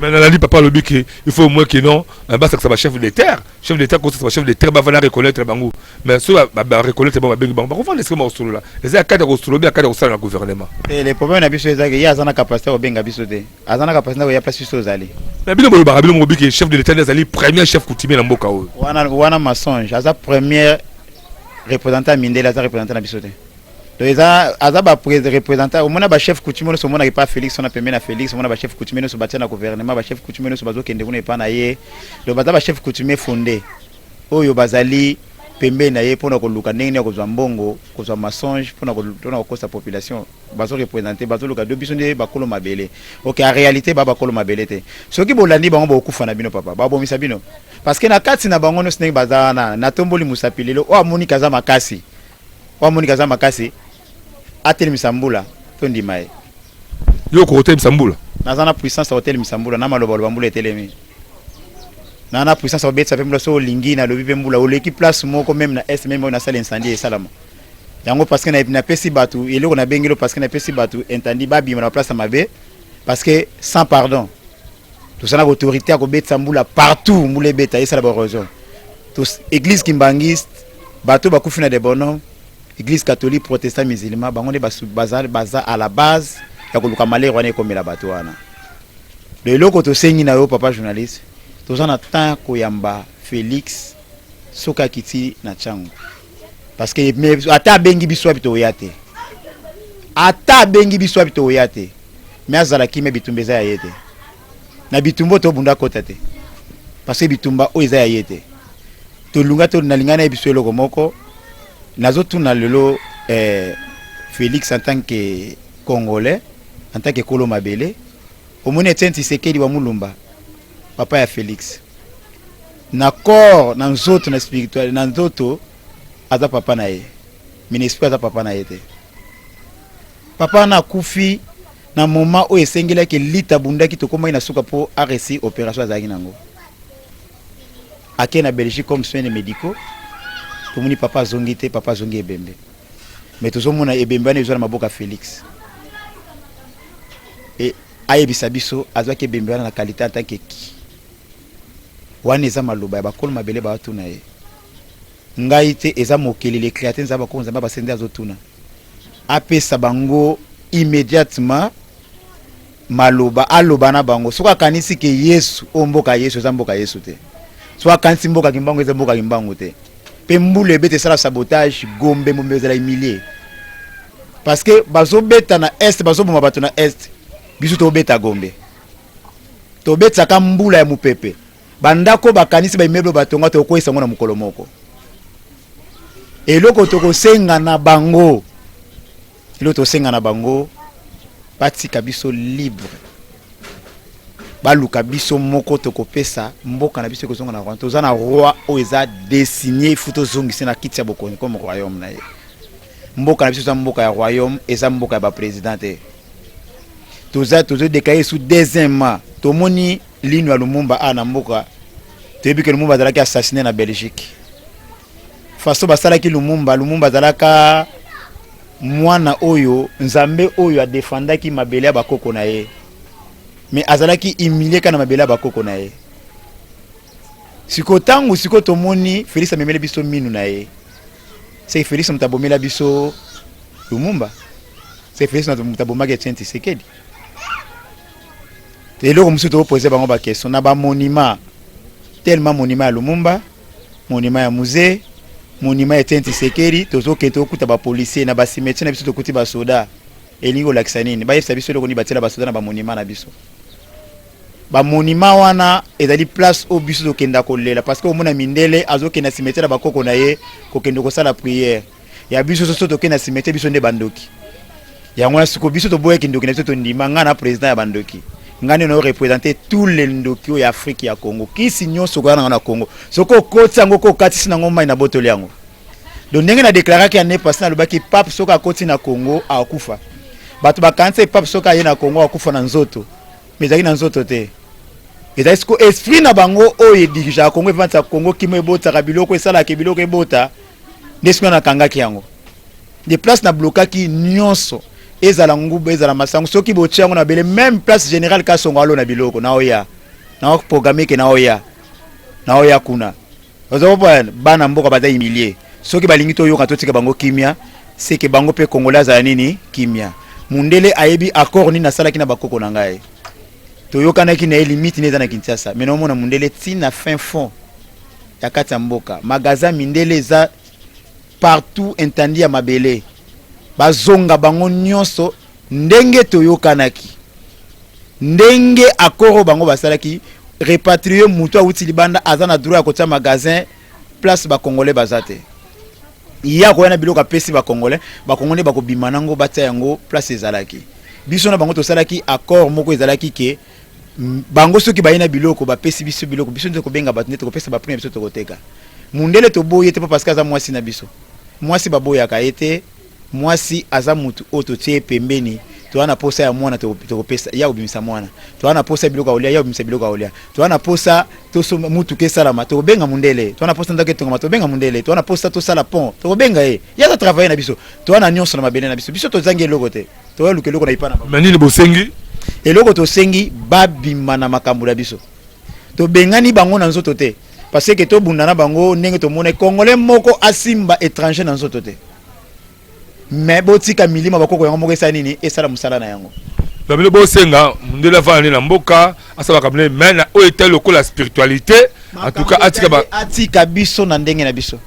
Mais nalandi papa alobi ke il faut au moins que non basakisa bachef de terre, chef de terre kosakisa bachef de terre, bavanda reconnaître bango. Mais so bareconnaître bango, babengi bango, bakovanda esika bakosolola. Eza ya kati ya kosolola, ya kati ya kosala na gouvernement. Te, le problème na biso ezaki ye aza na capacité ya kobenga biso te, aza na capacité ya koya place biso ozali. Na bino bolobaka, bino moko ke chef de l'État nde azali premier chef coutumier na mboka oyo. Wana mensonge. Aza premier représentant ya mindele, aza représentant na biso te. Donc eza aza ba représentant. Omona bachef coutumier nyonso omonaka epa Félix wana, pembeni ya Félix, omona bachef coutumier nyonso batia na gouvernement, bachef coutumier nyonso bazokende kuna epa na ye. Donc baza bachef coutumier fondé oyo bazali pembeni na ye mpona koluka ndenge nini ya kozwa mbongo, kozwa mensonge mpona kokosa population. Bazoreprésente, bazoluka do biso nde bakolo mabele. Ok, en réalité ba bakolo mabele te. Soki bolandi bango, bokokufa na bino papa, babomisa bino, parce que na kati na bango nyonso ndenge baza wana, natomboli mosapi lelo oyo amoniki aza makasi, oyo amoniki aza makasi, atelemisa mbula, tondima ye. Yo okokotelemisa mbula? Naza na puissance ya kotelemisa mbula na maloba. Loba, mbula etelemi. Na puissance ya kobetisa mpe mbula. So olingi, nalobi mpe mbula oleki place moko, même na est, même oyo nasala incendie esalama yango, parce que napesi bato eloko nabengeli, parce que napesi bato intandi babima na place ya mabe, parce que sans pardon tozala na autorité ya kobetisa mbula partout. Mbula ebeta, esala baérosion. Église kimbanguiste, bato bakufi na de bonhomme, église catholique, protestant, musulman, bango nde baza à la base ya koluka malheur wana ekomela bato wana. Do eloko tosengi na yo, papa journaliste, toza na temps koyamba Félix soki akiti na ntango, parce que ata abengi biso wapi, toya te. Ata abengi biso wapi, toya te. Me azala kimia, bitumba eza ya ye te. Na bitumba oyo tobunda, kota te, parce que bitumba oyo eza ya ye te. Tolunga to nalinga na ye biso eloko moko nazotuna lelo, Félix en tant que Congolais, en tant que kolo mabele, omoni Etienne Tshisekedi wa Mulumba, papa ya Félix, na corps, na nzoto, na spirituel, na nzoto aza papa na ye, mais na esprit aza papa na ye te. Papa wana akufi na moment oyo esengelaki lita abundaki, tokomaki na suka mpo aréussir opération azalaki nango, ake na Belgique comme soins médicaux. Tomoni papa azongi te, papa azongi ebembe. Mais tozomona ebembe wana ezwa na maboko ya Félix. E ayebisa biso azwaki ebembe wana na qualité en tant que ki. Wana eza maloba ya bakolo mabele, baatuna ye, ngai te. Eza mokili, le créateur, Nzambe, bakolo Nzambe base nde azotuna. Apesa bango immédiatement maloba, aloba na bango. Soki akanisi ke Yesu oyo, mboka Yesu eza mboka Yesu te. Soki akanisi mboka Kimbangu, eza mboka Kimbangu te. Mpe mbula ebeta, esala sabotage, Gombe mombe ezala humilie, parce que bazobeta na est, bazoboma bato na est. Biso tobeta Gombe, tobetisaka mbula ya mopepe, bandako bakanisi baimmeuble batonga, tokokweyisa yango na mokolo moko. Eloko tokosenga na bango, eloko tosenga na bango, batika biso libre, baluka biso moko, tokopesa mboka na biso, ekozonga na roi. Toza na roi oyo eza désigné, fu tozongisa na kiti ya bokonzi comme royaume na ye. Mboka na biso eza mboka ya royaume, eza mboka ya baprésident te. Toza tozodéclarer sous deuxièmement, tomoni lino ya Lumumba a na mboka. Toyebi ke Lumumba azalaki assassiné na Belgique. Façon basalaki Lumumba, Lumumba azalaka mwana oyo Nzambe oyo adefandaki mabele ya bakoko na ye, mais azalaki humilie kaka na mabele ya bakoko na ye. Sikoyo ntango sikoyo tomoni Félix amemeli biso minu na ye, seke Félix moto abomela biso Lumumba, seke Félix moto abomaki Etienne Tshisekedi. Eloko mosusu tokopose bango baquestion na bamonument, tellement monument ya Lumumba, monument ya Mzee, monument ya Etienne Tshisekedi, tozokende tokokuta bapolicier na bacimetière na biso, tokuti basoda. Elingi kolakisa nini? Bayebisa biso eloko nini batiela basoda na bamonument na biso. Bamonument wana ezali place oyo biso tokenda kolela, parce que omona mindele azokende na cimetière ya bakoko na ye kokende kosala prière. Ya biso soso tokende na cimetière, biso nde bandoki. Yango wana sikoyo biso toboyaki ndoki na biso, tondima ngai na président ya bandoki, ngai nde naoreprésente tous les ndoki oyo ya Afrique, ya Congo. Kisi nyonso koya nango na Congo, soki okoti yango, ko okatisi nango mai na botoli yango. Donc ndenge na déclaraki année passée, nalobaki pape soki akoti na Congo akufa. Bato bakanisi pape soki aye na Congo akufa na nzoto, mais ezalaki na nzoto te, ezali siko esprit na bango oyo edirigeaka Congo, evandisaka Congo kimo, ebotaka biloko, esalaka biloko ebota. Nde sikoyo nakangaki yango de place, nablokaki nyonso. Ezala nguba, ezala masangu, soki botie yango na mabele, même place général Kasongo alona biloko naoya nao programme ke naoya naoya kuna. Oza comprendre? Bana mboka baza humilie. Soki balingi toyoka, totika bango kimia, seke bango mpe Congolais azala nini? Kimia. Mundele ayebi accord nini asalaki na bakoko na ngai. Toyokanaki na ye, limite ne eza na Kinshasa, mais naomona mundele ntina fin fond ya kati ya mboka. Magasin mindele eza partout, intandi ya mabele. Bazonga bango nyonso ndenge toyokanaki, ndenge accord oyo bango basalaki. Rapatrier moto awuti libanda aza na droit ya kotia magasin place Bacongolais baza te. Ye akoya na biloko, apesi Bacongolais, Bacongolais bakobima nango, batia yango place ezalaki. Biso na bango tosalaki accord moko ezalaki ke bango soki baye na biloko, bapesi biso biloko, biso nde kobenga bato nde tokopesa baprix na biso, tokoteka. Mundele toboyi ye te mpo parce que aza mwasi na biso. Mwasi baboyaka ye te. Mwasi aza mutu oyo totie ye pembeni. Toza na posa ya mwana, tokopesa ya kobimisa mwana. Toza na posa ya biloko ya kolia, ya kobimisa biloko ya kolia. Toza na posa tosomba mutuka esalama, tokobenga mundele. Toza na posa ndako etongama, tokobenga mundele. Toza na posa tosala pont, tokobenga ye. Ye aza travaille na biso. Toza na nyonso na mabele na biso. Biso tozangi eloko te. Toya luka eloko na epa na bango. Mais nini bosengi? Eloko tosengi, babima na makambo na biso. Tobengani bango na nzoto te, parce que tobunda na bango ndenge tomona Congolais moko asimba étranger na nzoto te. Mais botika milimo bakoko yango moko esala nini? Esala mosala na yango. Na bino bosenga mundele avanda nde na mboka, asalaka bino, mais na oyo etali lokola spiritualité, en tout cas atika ba Atika biso na ndenge na biso.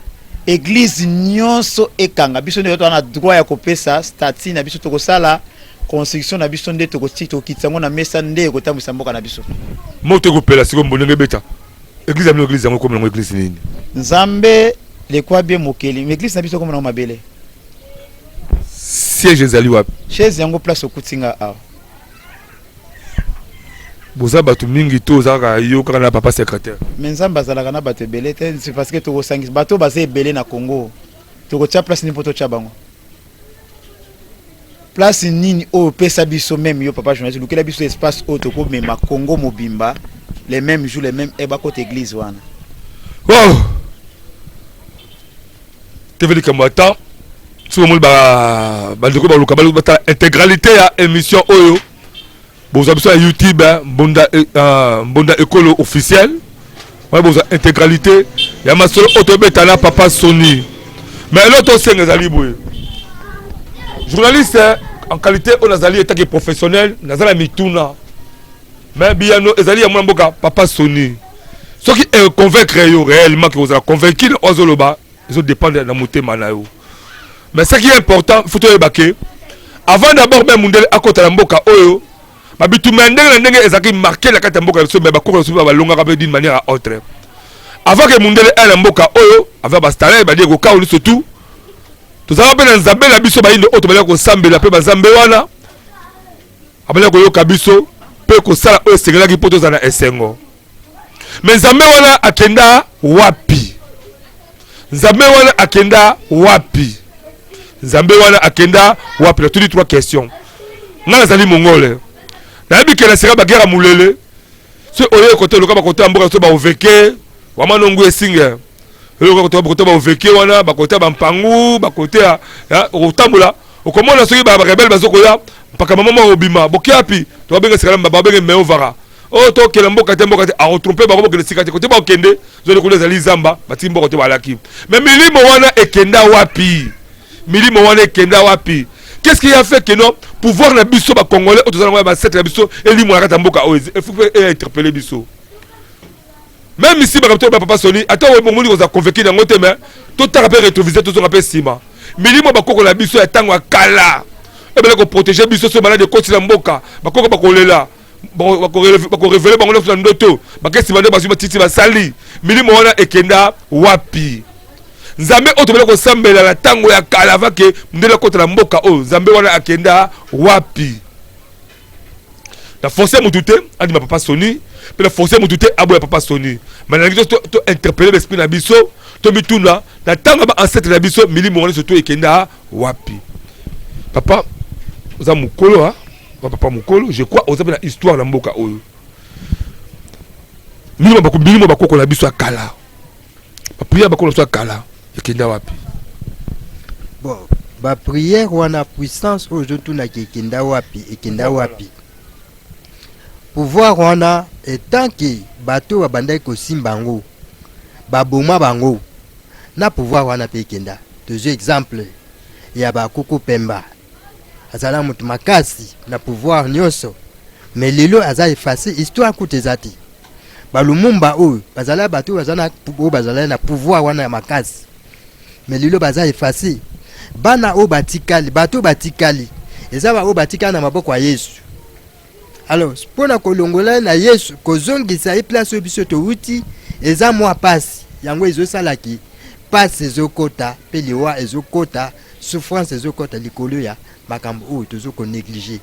Église nyonso ekanga. Biso nde toza na droit ya kopesa statut na biso. Tokosala construction na biso nde tokitisa yango na mesa nde ekotambwisa mboka na biso. Moto ekopela sikoyo, ndenge ebeta église ya bino. Église yango ekomi nango église nini? Nzambe lekwa bie mokeli. Église na biso ekoma nango mabele. Siège ezali wapi? Chaise yango place okuti nga awa. Boza bato mingi to oza kaka yo kaka na papa secrétaire? Mais Nzambe azalaka na bato ebele te. C'est parce que tokosangisa bato baza ebele na Congo, tokotia place nini mpo totya bango? Place nini oyo opesa biso? Même yo papa journaliste, lukela biso espace oyo tokomema Congo mobimba les mêmes jours, les mêmes e bakota église wana. Wow, TV likambo ya temps. Soki omoni bandeko baluka batala intégralité ya émission oyo, bozwa biso ya YouTube, Mbonda, Mbonda Ekolo officiel wana, bozwa intégralité ya masolo oyo tobeta na papa Soni. Mais eloko tosenga ezali boye: journaliste en qualité oyo nazali, etake professionnel, naza na mituna, mais biyano ezali ya mwana mboka papa Soni. Soki convaincre yo réellement ke ozala convaincu na oyo azoloba, ezodépendre na motema na yo. Mais ce qui est important, faut toyeba ke avant d'abord même mundele akota na mboka oyo, babitumba ya ndenge na ndenge ezalaki marqué na kati ya mboka na biso, mais bakoko na biso balongaka mpe d'une manière à autre. Avant ke mundele aya na mboka oyo, avant bastalin badie kokao nyonso tout, tozalaka mpe na Nzambe na biso bayindo oyo tobandaki kosambela, mpe banzambe wana abandaki koyoka biso mpe kosala oyo esengelaki mpo tozala na esengo. Mais Nzambe wana akenda wapi? Nzambe wana akenda wapi? Nzambe wana akenda wapi? Natuni trois questions. Ngai nazali Mongole, nayebi ke na sika baguerre ya molele, soki oye kote oluka bakote ya mboka so baoveke wamanongu esinge oyoka bakote baoveke wana, bakote ya bampangu, bakote ya okotambola, okomona soki barebelles bazokoya mpaka mama moko obima bokeapi, tobabenga sikala babenge meovara oyo tokende mboka te, mboka te, akotrompe bango, bokende sika te, kote bakokende zoni kuna ezali zamba, batiki mboka te balaki. Mais milimo wana ekenda wapi? Milimo wana ekenda wapi? Qu'est-ce qui a fait que non pouvoir na biso Bacongolais oyo tozala yango ya basete na biso elimwa na kati ya mboka oyo? Il faut mpe interpeller biso. Même ici makambo to bapapa Soni, ata omoni kozala convaincu yango te, mais totaka mpe rétroviseur, tozonga mpe nsima. Milimo bakoko na biso ya ntango ya kala ebele koprotéger biso. So maladi ekoti na mboka, bakoko bakolela, bakorévéler bango nyonso na ndoto, bakesi bande bazwi matiti basali. Milimo wana ekenda wapi? Nzambe oyo tobele kosambela na ntango ya kala avant ke ndele akota na mboka oyo, Nzambe wana akenda wapi? Na force mutu te andima papa Soni, mpe na force mutu te aboya papa Soni, mais nalingi to interpeller l'esprit na biso, to mituna na ntango ya baancêtre na biso, milimo wana surtout ekenda wapi? Papa, oza mokolo, ha papa mokolo, je crois oza mpe na histoire na mboka oyo. Milimo bakoko na biso ya kala, baprière bakoko na biso ya kala ekenda wapi? Bon. Baprière wana, puissance oyo ozotunaki ekenda wapi? Ekenda wapi pouvoir wana? Étant que bato babandaki kosimba yango, baboma bango na pouvoir wana mpe ekenda. Tozwi exemple ya bakuku Pemba, azala moto makasi na pouvoir nyonso, mais lelo aza effacé, histoire kuta eza te. Balumumba oyo bazala bato oyo baza na oyo bazalaki na pouvoir wana ya makasi, mais lelo baza effacé. Bana oyo batikali, bato oyo batikali, eza baoyo batikali na maboko ya Yesu. Alors mpona kolongola ye na Yesu, kozongisa ye place oyo biso towuti, eza mwa pasi. Yango ezosalaki pasi, ezokota mpe liwa ezokota, souffrance ezokota likolo ya makambo oyo tozokonégliger,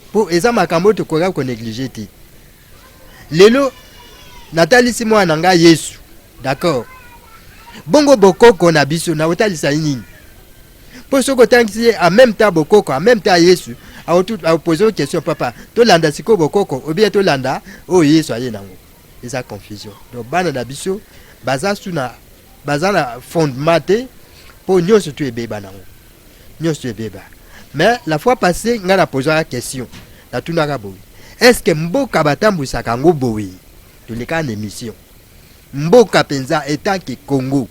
mpo eza makambo oyo tokoka konégliger te. Lelo natalisi mwana na ngai Yesu, d'accord, bongo bokoko na biso nakotalisa ye nini? Mpo soki otangisi ye en même temps bokoko, en même temps Yesu, aopose question: "Papa, tolanda sikoyo bokoko obie tolanda oyo Yesu aye nango?" Eza confusion. Donc bana na biso baza su na baza na fondement te, mpo nyonso to ebeba nango, nyonso to ebeba. Mais la fois passée ngai napozaka question, natunaka boye: est ce que mboka batambwisaka yango boye? Tolekaka na émission, mboka mpenza étant que Congo,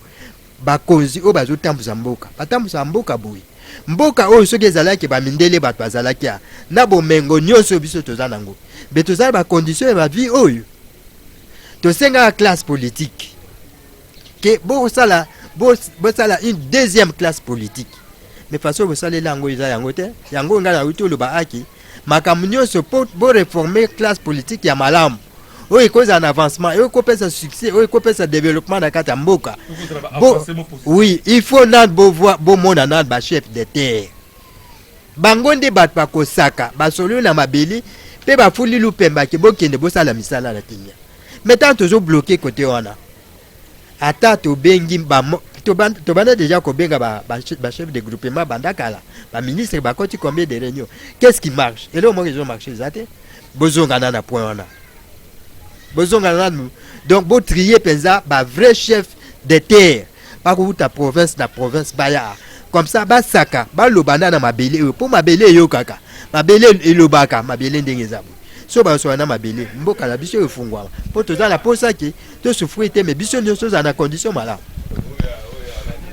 bakonzi oyo bazotambwisa mboka batambwisaka mboka boye? Mboka oyo soki ezalaki bamindele, bato bazalaki a na bomengo nyonso biso toza nango, be toza na bacondition ya bavie oyo. Tosengaka classe politique ke bosala bosala une deuxième classe politique, mais façon bosalela yango eza yango te. Yango ngai nauti oloba aki makambo nyonso mpo boréformer classe politique ya malamu oyo ekozala na avancement, oyo ekopesa succès, oyo ekopesa développement na kati ya mboka. Oui, il faut nanu bomona nanu bachef de terre. Bango nde bato bakosaka basolo na mabele mpe bafuli lupembaki, bokende bosala misala na kimia. Mais tant tozobloquer côté wana, ata tobengi, tobanda déjà kobenga bachef de groupement banda kala, baministre bakoti combien de réunion, qu'est-ce qui marche? Eloko moko ezomarche eza te. Bozongana na point wana, bozongana nanu. Donc botrier mpenza bavrai chef de terre, bakouta province na province, baya comme ça, basaka baloba nda na mabele oyo, mpo mabele eyokaka, mabele elobaka, mabele ndenge eza boye. So basola na mabele, mboka na biso efungwama, mpo toza na posa ke tosouffrir te, mais biso nyonso tozala na condition malamu.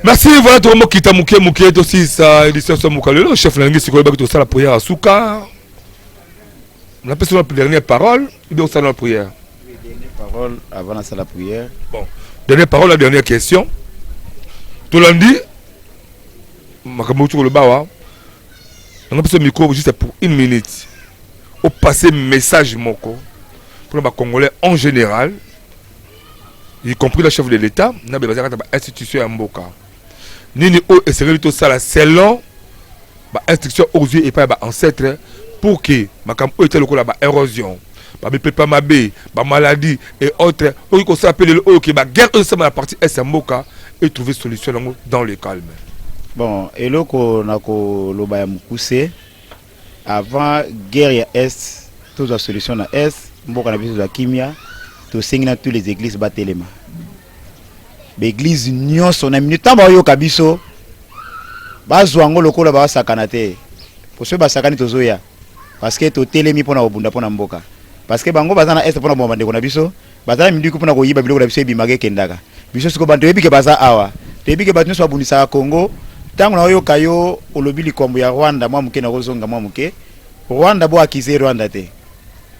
Merci. Voilà, tokomokita moke moke, tosilisa édition so moka lelo. Chef, nalingi sikoyo baki tosala prière ya suka. Napesi na dernière parole ibe osala na prière. Dernière parole avant nasala prière. Bon, dernière parole, la dernière question. Tolandi makambo outi koloba awa. Nanga biso micro juste pour une minute, opasser message moko mpona bacongolais en général, y compris le chef de l'État na be baza kati ya bainstitution ya mboka. Nini oyo esengeli tosala selon bainstruction oyo ozwi epai ya baancêtre pour que makambo oyo ete lokola baérosion, bamipepa mabe, bamaladie et autres oyo kosala mpe lelo oyo ke baguerre oyo esama na partie est ya mboka et trouver solution yango dans le calme? Bon, eloko na koloba ya mokuse, avant guerre ya est, tozwa solution na est, mboka na biso tozwa kimia. Tosengi na tous les églises batelema, baeglise nyonso na minute ntango baoyoka biso, bazwa yango lokola basakana te, po soki basakani, tozoya, parce que totelemi mpona kobunda mpona mboka, parce que bango baza na est mpona boma bandeko na biso, baza na minduki mpona koyiba biloko na biso ebimaka ekendaka. Biso sikoyo banto toyebi ke baza awa, toyebi ke bato nyonso babundisaka Congo. Ntango naoyoka yo olobi likambo ya Rwanda mwa moke, nakozonga mwa moke. Rwanda, bo akize Rwanda te.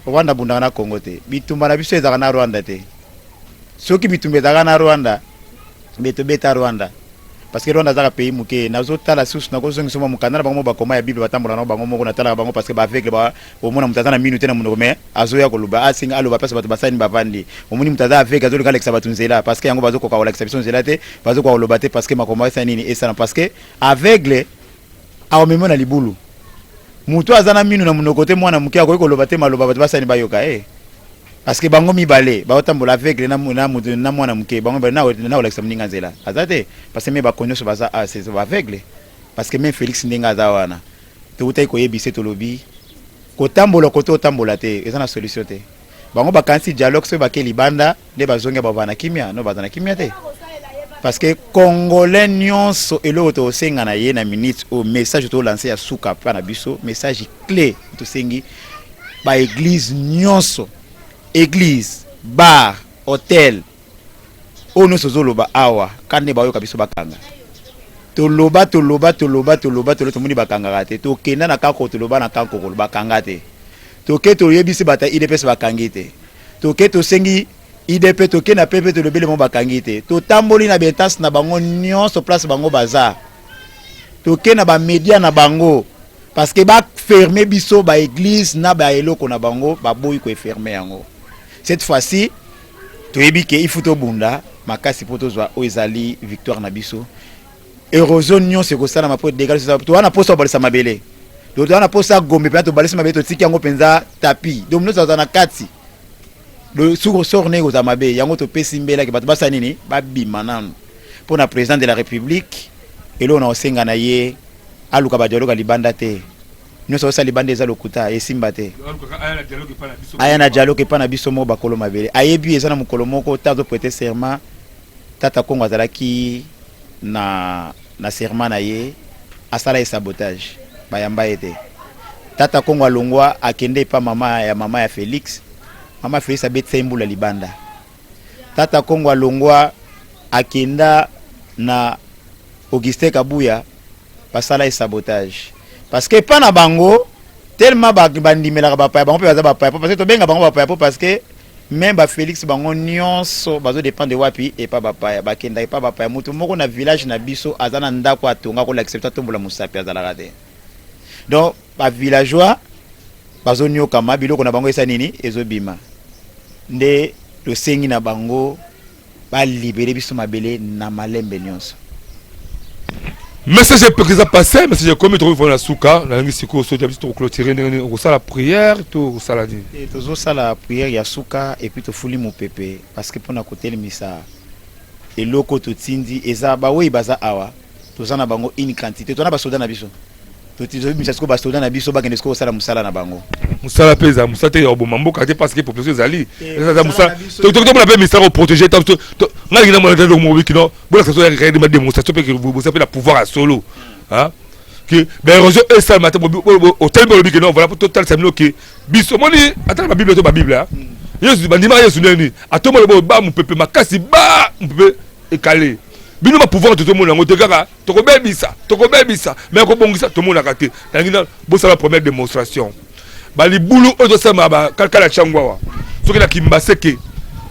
Rwanda abundaka na Congo te. Bitumba na biso ezalaka na Rwanda te. Soki bitumba ezalaka na Rwanda, me tobeta Rwanda, parce que Rwanda azaka pays moke. Nazotala susu, nakozongisa mwa mokanda na bango mo bakoma ya Bible, batambola nango bango moko. Natalaka bango parce que baaveugle, omona moto aza na minu te na monoko, mais azoya koloba, asenga aloba mpasi. Bato basani bavandi, omoni moto aza aveugle, azoluka alekisa bato nzela, parce que yango bazokoka kolakisa biso nzela te, bazokoka koloba te, parce que makambo esala nini esala, parce que aveugle aomemi na libulu. Moto aza na minu na monoko te, mwana moke akoki koloba te maloba bato basani bayoka ye, parce que bango mibale baotambola, aveugle na moto na mwana moke, bango mibale na kolakisa moninga nzela aza te, parce que me bako nyonso baza baaveugle. Parce que me Félix ndenge aza wana, tokutaki koyebisa, tolobi kotambola kote otambola te, eza na solution te. Bango bakanisi dialogue, soki bake libanda nde bazongi, bava na kimia. No, baza na kimia te. Parce que congolais nyonso eloko tosenga na ye na minute oyo, message tolancer ya suka mpa na biso, message clé tosengi baéglise nyonso, église, bar, hôtel oyo nyonso ozoloba awa, kande bayoka biso, bakanga. Toloba, toloba, toloba, toloba, toloba, tomoni bakangaka te. Tokenda na kako, toloba na kankokolo, bakanga te. Toke toyebisi bato ya UDPS, bakangi te. Toke tosengi IDP, toke na pepe, tolobeli bango, bakangi te. Totamboli na bainstance na bango nyonso, place bango baza, toke na bamédia na bango, parce que baferme biso baéglise na baeloko na bango, baboyi koeferme yango. Cette fois-ci toyebi ke il faut tobunda makasi mpo tozwa oyo ezali victoire na biso. Érosion nyonso ekosalama mpo dégâts toza na mposa kobalisa mabele, toza na mposa Gombe mpenza tobalisi mabele, totiki yango mpenza tapis, donc nyonso aza na kati, suko sort ndenge kozala mabe. Yango topesi mbelaki bato basala nini, babima nanu. Mpo na président de la République, eloko na kosenga na ye, aluka badialogue libanda te. Nyonso osala libanda eza lokuta, esimba te. Aya na dialogue epa na biso moko bakolo mabele. Ayebi eza na mokolo moko ta azoprêter serment, tata Kongo azalaki na serment na ye, asala ye sabotage, bayamba ye te. Tata Kongo alongwa, akende epa mama ya mama ya Félix, mama Félix abetisa ye mbula libanda. Tata Kongo alongwa, akenda na Augustin Kabuya, basala ye sabotage, parce que epa na bango tellement bandimelaka bapaya, bango mpe baza bapaya, po parce que tobenga bango bapaya, po parce que même bafélix bango nyonso bazodépendre wapi? Epa bapaya. Bakendaka epa bapaya. Moto moko na village na biso aza na ndako atonga, kolakisa biso, atombola mosapi, azalaka te. Donc bavillageois bazoniokama, biloko na bango esa nini ezobima. Nde tosengi na bango balibérer biso mabele na malembe nyonso. Message eza passé, message ekomi. Tokoki na suka, nalingi sikoyo soki biso tokoclôturer ndenge nini? Okosala prière to okosala nini? Tozosala prière ya suka et puis tofuli mopepe, parce que mpona kotelemisa eloko totindi eza bawei baza awa, toza na bango une quantité, toza na basoda na biso, tozobimisa sikoyo basoda na biso, bakende sikoyo kosala mosala na bango. Mosala mpe eza mosala te ya koboma mboka te, parce que population ezali eza mosala. Tomona mpe misala koprotéger. Ngai lingi namona te moko bikino bolakisa so réellement démonstration mpe boza mpe na pouvoir ya solo ke baérosion esalema te. Otelemi, olobi ke non, voilà, totalisa bino ke biso omoni ata na babible to babible Yesu bandimaka Yesu ndenge atomona boyo ba mopepe makasi, ba mopepe ekale. Bino bapouvoir tozomona yango te, kaka tokobebisa, tokobebisa, mais kobongisa tomonaka te. Nalingi bosala première démonstration. Balibulu oyo tosalama bakala ya Tshangu awa, soki na Kimbaseke,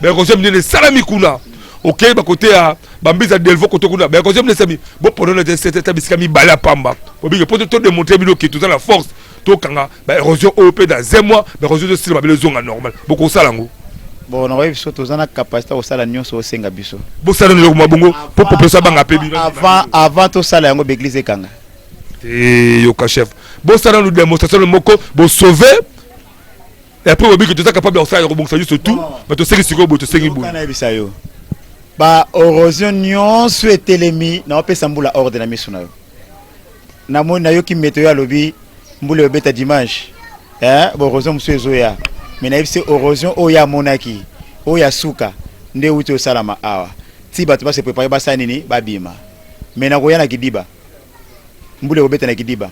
baérosion minene esalami kuna. Okei bakote ya bambisa ya Delvaux, kote kuna baérosion minene esalami. Bopondona te ta bisika mibale ya pamba, bobike po todémontrer bino ke toza na force, tokanga baérosion oyo mpe dans un mois baérosion tosila, mabele ezonga normal. Bokosala yango? Bon, nakoyebi biso toza na capacité kosala nyonso osenga biso. Bosala eloko mwa bongo mpo population abanga mpe bino. Avant tosala yango, baéglise ekanga. Te, yoka chef, bosala nanu démonstration moko, bosauve, et après bobiki toza capable ya kosala ya kobongisa nyonso tout. Mais tosengi sikoyo boye, tosengi boye. Nayebisa yo, baérosion nyonso etelemi, naopesa mbula ordre na miso na yo. Namoni, nayoki météo alobi mbula ebeta dimanche, baérosion mosusu ezoya. Mais nayebisi, érosion oyo amonaki, oyo ya suka nde euti osalama awa, ti bato base préparer, basala nini, babima. Mais nakoya na kidiba, mbula ekobeta na kidiba,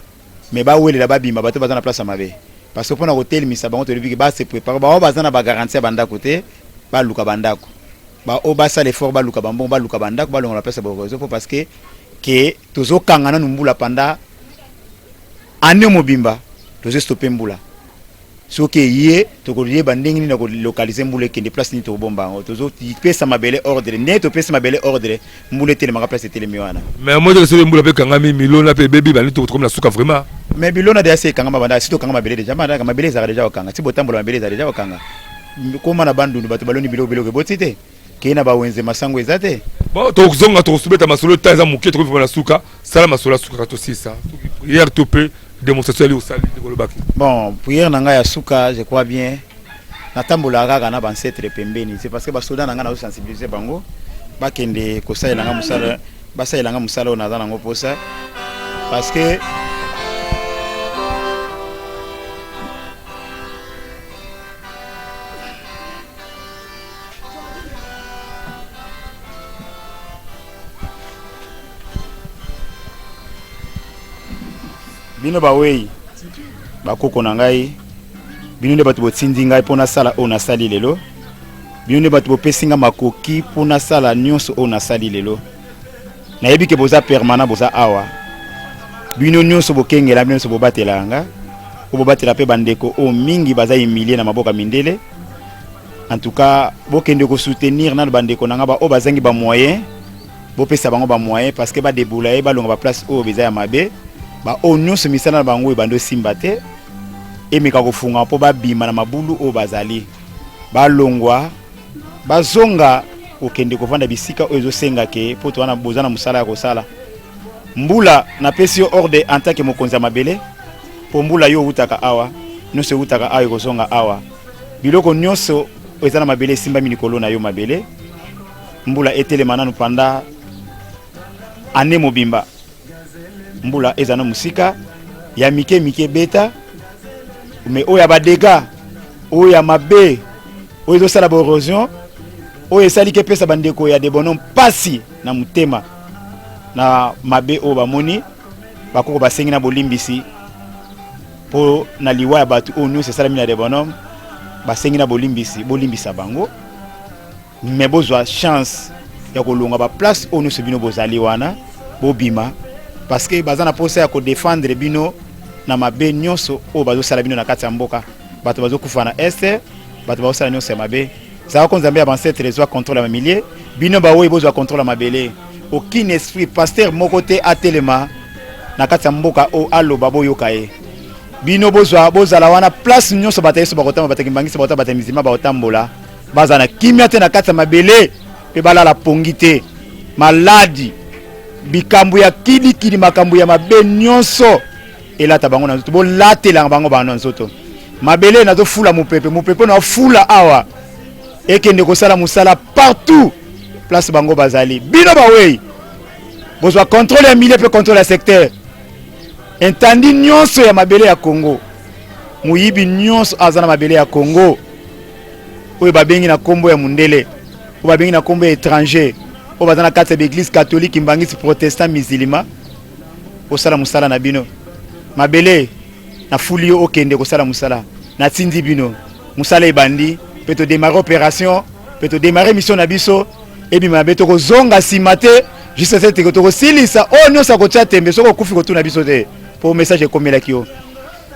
mais bawelela babima. Bato baza na place ya mabe, parce que mpona kotelemisa bango, tolobiki base préparer. Bango baza na bagarantie ya bandako te, baluka bandako. Baoyo basala effort, baluka bambongo, baluka bandako, balongola place ya baérosion, mpo parce que ke tozokanga nanu mbula pendant année mobimba, tozostopper mbula. Soki eye, tokoyeba ndenge nini na kolocaliser mbula ekende place nini, tokobomba yango. Tozopesa mabele ordre. Ndenge topesi mabele ordre, mbula etelemaka place etelemi wana. Mais moi soki mbula mpe ekangami, milona mpe ebebi, bani tokomi na suka vraiment. Mais bilona deja se ekangama banda si tokanga mabele deja. Bandaka mabele ezalaka deja kokanga, ti botambola mabele ezala deja kokanga. Koma na Bandundu, bato baloni biloko, biloko eboti te. Kei na bawenze, masango eza te. Bon, tokozonga, tokobeta masolo, ta eza moke, tokomi na suka. Sala masolo ya suka, tosisa soki prière to mpe démonstration yali osali ndenge olobaki. Bon, prière na ngai ya suka, je crois bien natambolaka kaka na baancêtre pembeni, c'est parce que basoda na ngai nazosensibiliser bango bakende kosalela nga mosala, basalela nga mosala oyo naza nango mposa, parce que Bino bawei, bakoko na ngai, bino nde bato botindi ngai mpo nasala oyo nasali lelo. Bino nde bato bopesi ngai makoki mpo nasala nyonso oyo nasali lelo. Nayebi ke boza permanent, boza awa. Bino nyonso bokengela, bino nyonso bobatela nga, po bobatela mpe bandeko oyo mingi baza humilie na maboko ya mindele. En tout cas, bokende ko soutenir nanu bandeko na nga ba oyo bazangi ba moyen, bopesa bango ba moyen parce que ba deboulaye, balonga ba place oyo beza ya mabe. Ba oyo nyonso misala na bango ebandi osimba te, emeka kofunga mpo babima na mabulu oyo bazali, balongwa bazonga kokende kovanda bisika oyo ezosenga ke mpo towana boza na mosala ya kosala. Mbula napesi yo ordre en tant que mokonzi ya mabele, mpo mbula yo owutaka awa, nyonso ewutaka awa ekozonga awa. Biloko nyonso eza na mabele esimbami likolo na yo mabele. Mbula etelema nanu panda année mobimba. Mbula eza na mosika ya mike mike beta, mais oyo ya ba dégâts, oyo ya mabe, oyo ezosala ba érosion, oyo esali ke pesa bandeko ya Debonhomme pasi na motema na mabe oyo bamoni. Bakoko basengi na bolimbisi po na liwa ya bato oyo nyonso esalami na Debonhomme, basengi na bolimbisi, bolimbisa bango, mais bozwa chance ya kolonga ba place oyo nyonso bino bozali wana, bobima, parce que baza na posa ya kodefendre bino na mabe nyonso oyo bazosala bino na kati ya mboka. Bato bazokufa na est, bato bazosala nyonso ya mabe. Zalako Nzambe ya bancetre, ezwa contrôle ya mamilie bino baoyo bozwa contrôle ya mabele. Aucun esprit pasteur moko te atelema na kati ya mboka oyo aloba boyoka ye. Bino bozwa bozala wana place nyonso bato ya Yesu bakotambola, bato ya Kimbangisi bakotambola, bato ya mizima bakotambola, bazala na kimia te na kati ya mabele mpe balala pongi te. Maladi, bikambo ya kilikili, makambo ya mabe nyonso elata bango na nzoto, bolatelaka bango bango na nzoto. Mabele nazofula mopepe, mopepe na fula awa ekende kosala mosala partout place bango bazali. Bino bawei bozwa contrôle ya milieu mpe contrôle ya secteur entandi nyonso ya mabele ya Congo. Moyibi nyonso aza na mabele ya Congo oyo babengi na kombo ya mundele, oyo babengi na kombo ya étranger, oyo baza na kati ya l'église catholique, mbangisi, protestant, musulman, osala mosala na bino. Mabele nafuli yo okende kosala mosala, natindi bino mosala ebandi mpe todémarre opération mpe todémarre mission na biso ebima mabe, tokozonga nsima te juste se teke tokosilisa oyo nyonso akotia tembe. Soki okufi kotuna biso te, mpo message ekomelaki yo.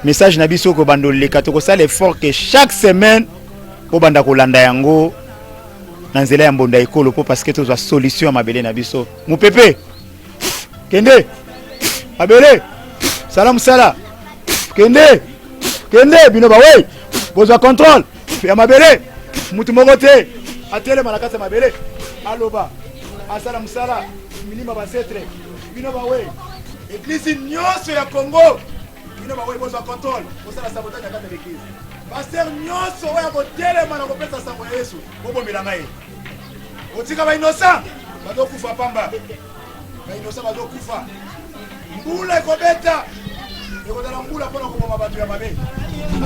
Message na biso kobanda oleka, tokosala effort ke chaque semaine bobanda kolanda yango na nzela ya Mbonda Ekolo, mpo parce que tozwa solution ya mabele na biso. Mopepe kende, mabele sala mosala, kende kende. Bino bawei bozwa contrôle ya mabele. Mutu moko te atelema na kati ya mabele aloba asala mosala milima bancetre. Bino bawei, église nyonso ya Congo, bino bawei bozwa contrôle, bosala sabotage na kati ya l'église. Pasteur nyonso oyo akotelema na kopesa sango ya Yesu, bobomela ngai. Otika bainnocent bazokufa pamba, bainnocent bazokufa. Mbula ekobeta, ekozala mbula mpona koboma bato ya mabe.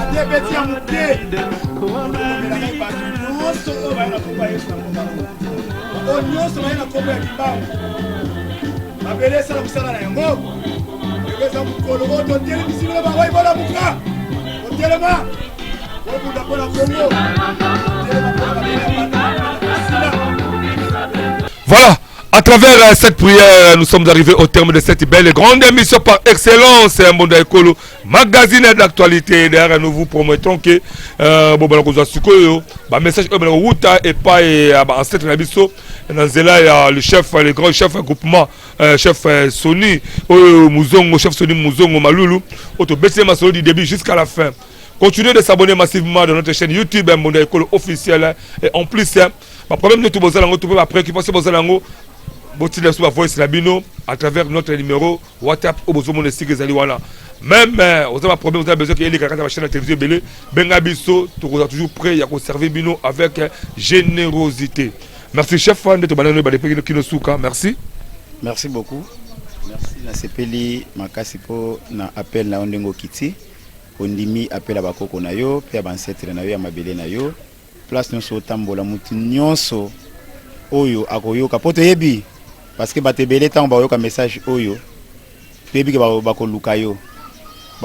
Ate ebeti ya moke, bobomela ngai bato nyonso oyo baye na kombo ya Yesu na mboka oyo, nyonso baye na kombo ya Kimbangu. Mabele esala mosala na yango. Lelo eza mokolo oyo totelemisi bino bawai, bolamuka, kotelema, bobunda mpo na Kongo, telema mpo na mabele ya bato esila. Voilà, à travers cette prière, nous sommes arrivés au terme de cette belle et grande émission par excellence, Mbonda Ekolo, magazine d'actualité. D'ailleurs, nous vous promettons que bon, bah, sikoyo, ba message oyo wuta epai ya ba ancêtre na biso na nzela ya le chef, le grand chef groupement, chef Sony oyo Muzongo, chef Sony Muzongo Malulu, oyo tobeti masolo du début jusqu'à la fin. Continuez de s'abonner massivement dans notre chaîne YouTube Mbonda Ekolo officiel. Et en plus, ba problème nyonso bozala yango to mpe ba préoccupation bozala yango, botinda biso ba voice na bino à travers notre numéro WhatsApp oyo bozomona esika ezali wana. Même oza ba problème, oza besoin ke eleka kati ya bachaîne ya télévision ebele, benga biso, tokozala toujours prêt ya koservir bino avec générosité. Merci chef, nde tobandani oyo badepeki kino suka. Merci. Merci beaucoup, merci. Nasepeli makasi mpo na appel na yo, ndenge okiti, ondimi appel ya bakoko na yo mpe ya baancetre na yo, ya mabele na yo. Place nyonso otambola, motu nyonso oyo akoyoka, mpo toyebi parce que bato ebele ntango bakoyoka message oyo, toyebi ke bakoluka yo.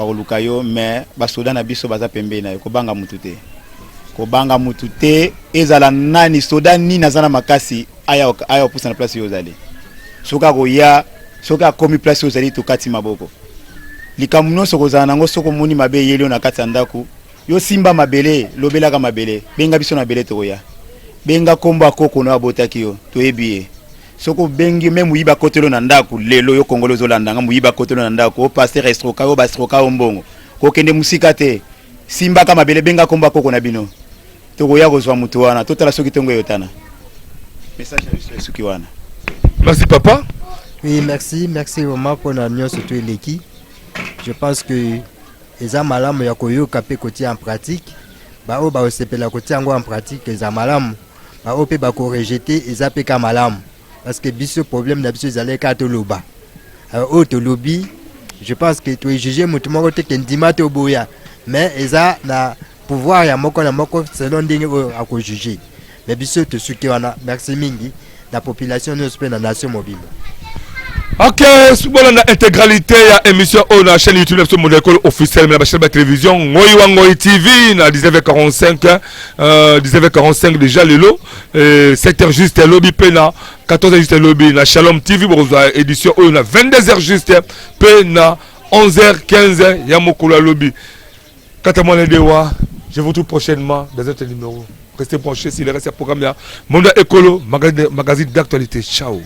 Bakoluka yo, mais basoda na biso baza pembeni na yo. Kobanga mutu te, kobanga mutu te. Ezala nani, soda nini aza na makasi, aya, aya kopusa na place oyo ozali. Soki akoya, soki akomi place oyo ozali, tokati maboko. Likambo nyonso kozala nango, soki omoni mabe eyeli yo na kati ya ndako, yo simba mabele, lobelaka mabele, benga biso na mabele, tokoya. Benga nkombo ya koko na oyo abotaki yo, toyebi ye. Soki obengi me moyibi akoteli yo na ndako lelo, yo Kongolo ozolanda nga, moyibi akoteli yo na ndako, o pasteur estroka yo, bastroka yo mbongo, kokende mosika te, simbaka mabele, benga nkombo ya koko na bino, tokoya kozwa moto wana, totala soki ntongo eyotana. Message na biso esuki wana. Merci papa. Oui, merci, merci vraiment mpona nyonso to eleki. Je pense que eza malamu ya koyoka mpe kotia en pratique. Baoyo bakosepela kotia yango en pratique, eza malamu. Baoyo mpe bakorejeter, eza mpe ka malamu, parce que biso problème na biso ezalaki kaka toloba. Alors, oyo tolobi, je pense que toejuge motu moko te ke ndima to boya, mais eza na pouvoir ya moko na moko selon ndenge oyo akojuge. Mais biso tosuki wana. Merci mingi na population nyonso mpe na nation mobimba. Ok, bolanda intégralité ya émission oyo na chaîne YouTube na biso Modèle Ekolo officiel, mais na bachaîne ya télévision Ngoi wa Ngoi TV na 19h45, 19h45 déjà lelo, 7h juste elobi, mpe na 14h juste elobi na Shalom TV. Bokozwa édition oyo na 22h juste mpe na 11h15 ya mokolo ya lobi. Kata mwana edewa, je vous retrouve prochainement dans un autre numéro. Restez branchés sur le reste ya programme ya Monda Ekolo, magazine d'actualité. Ciao.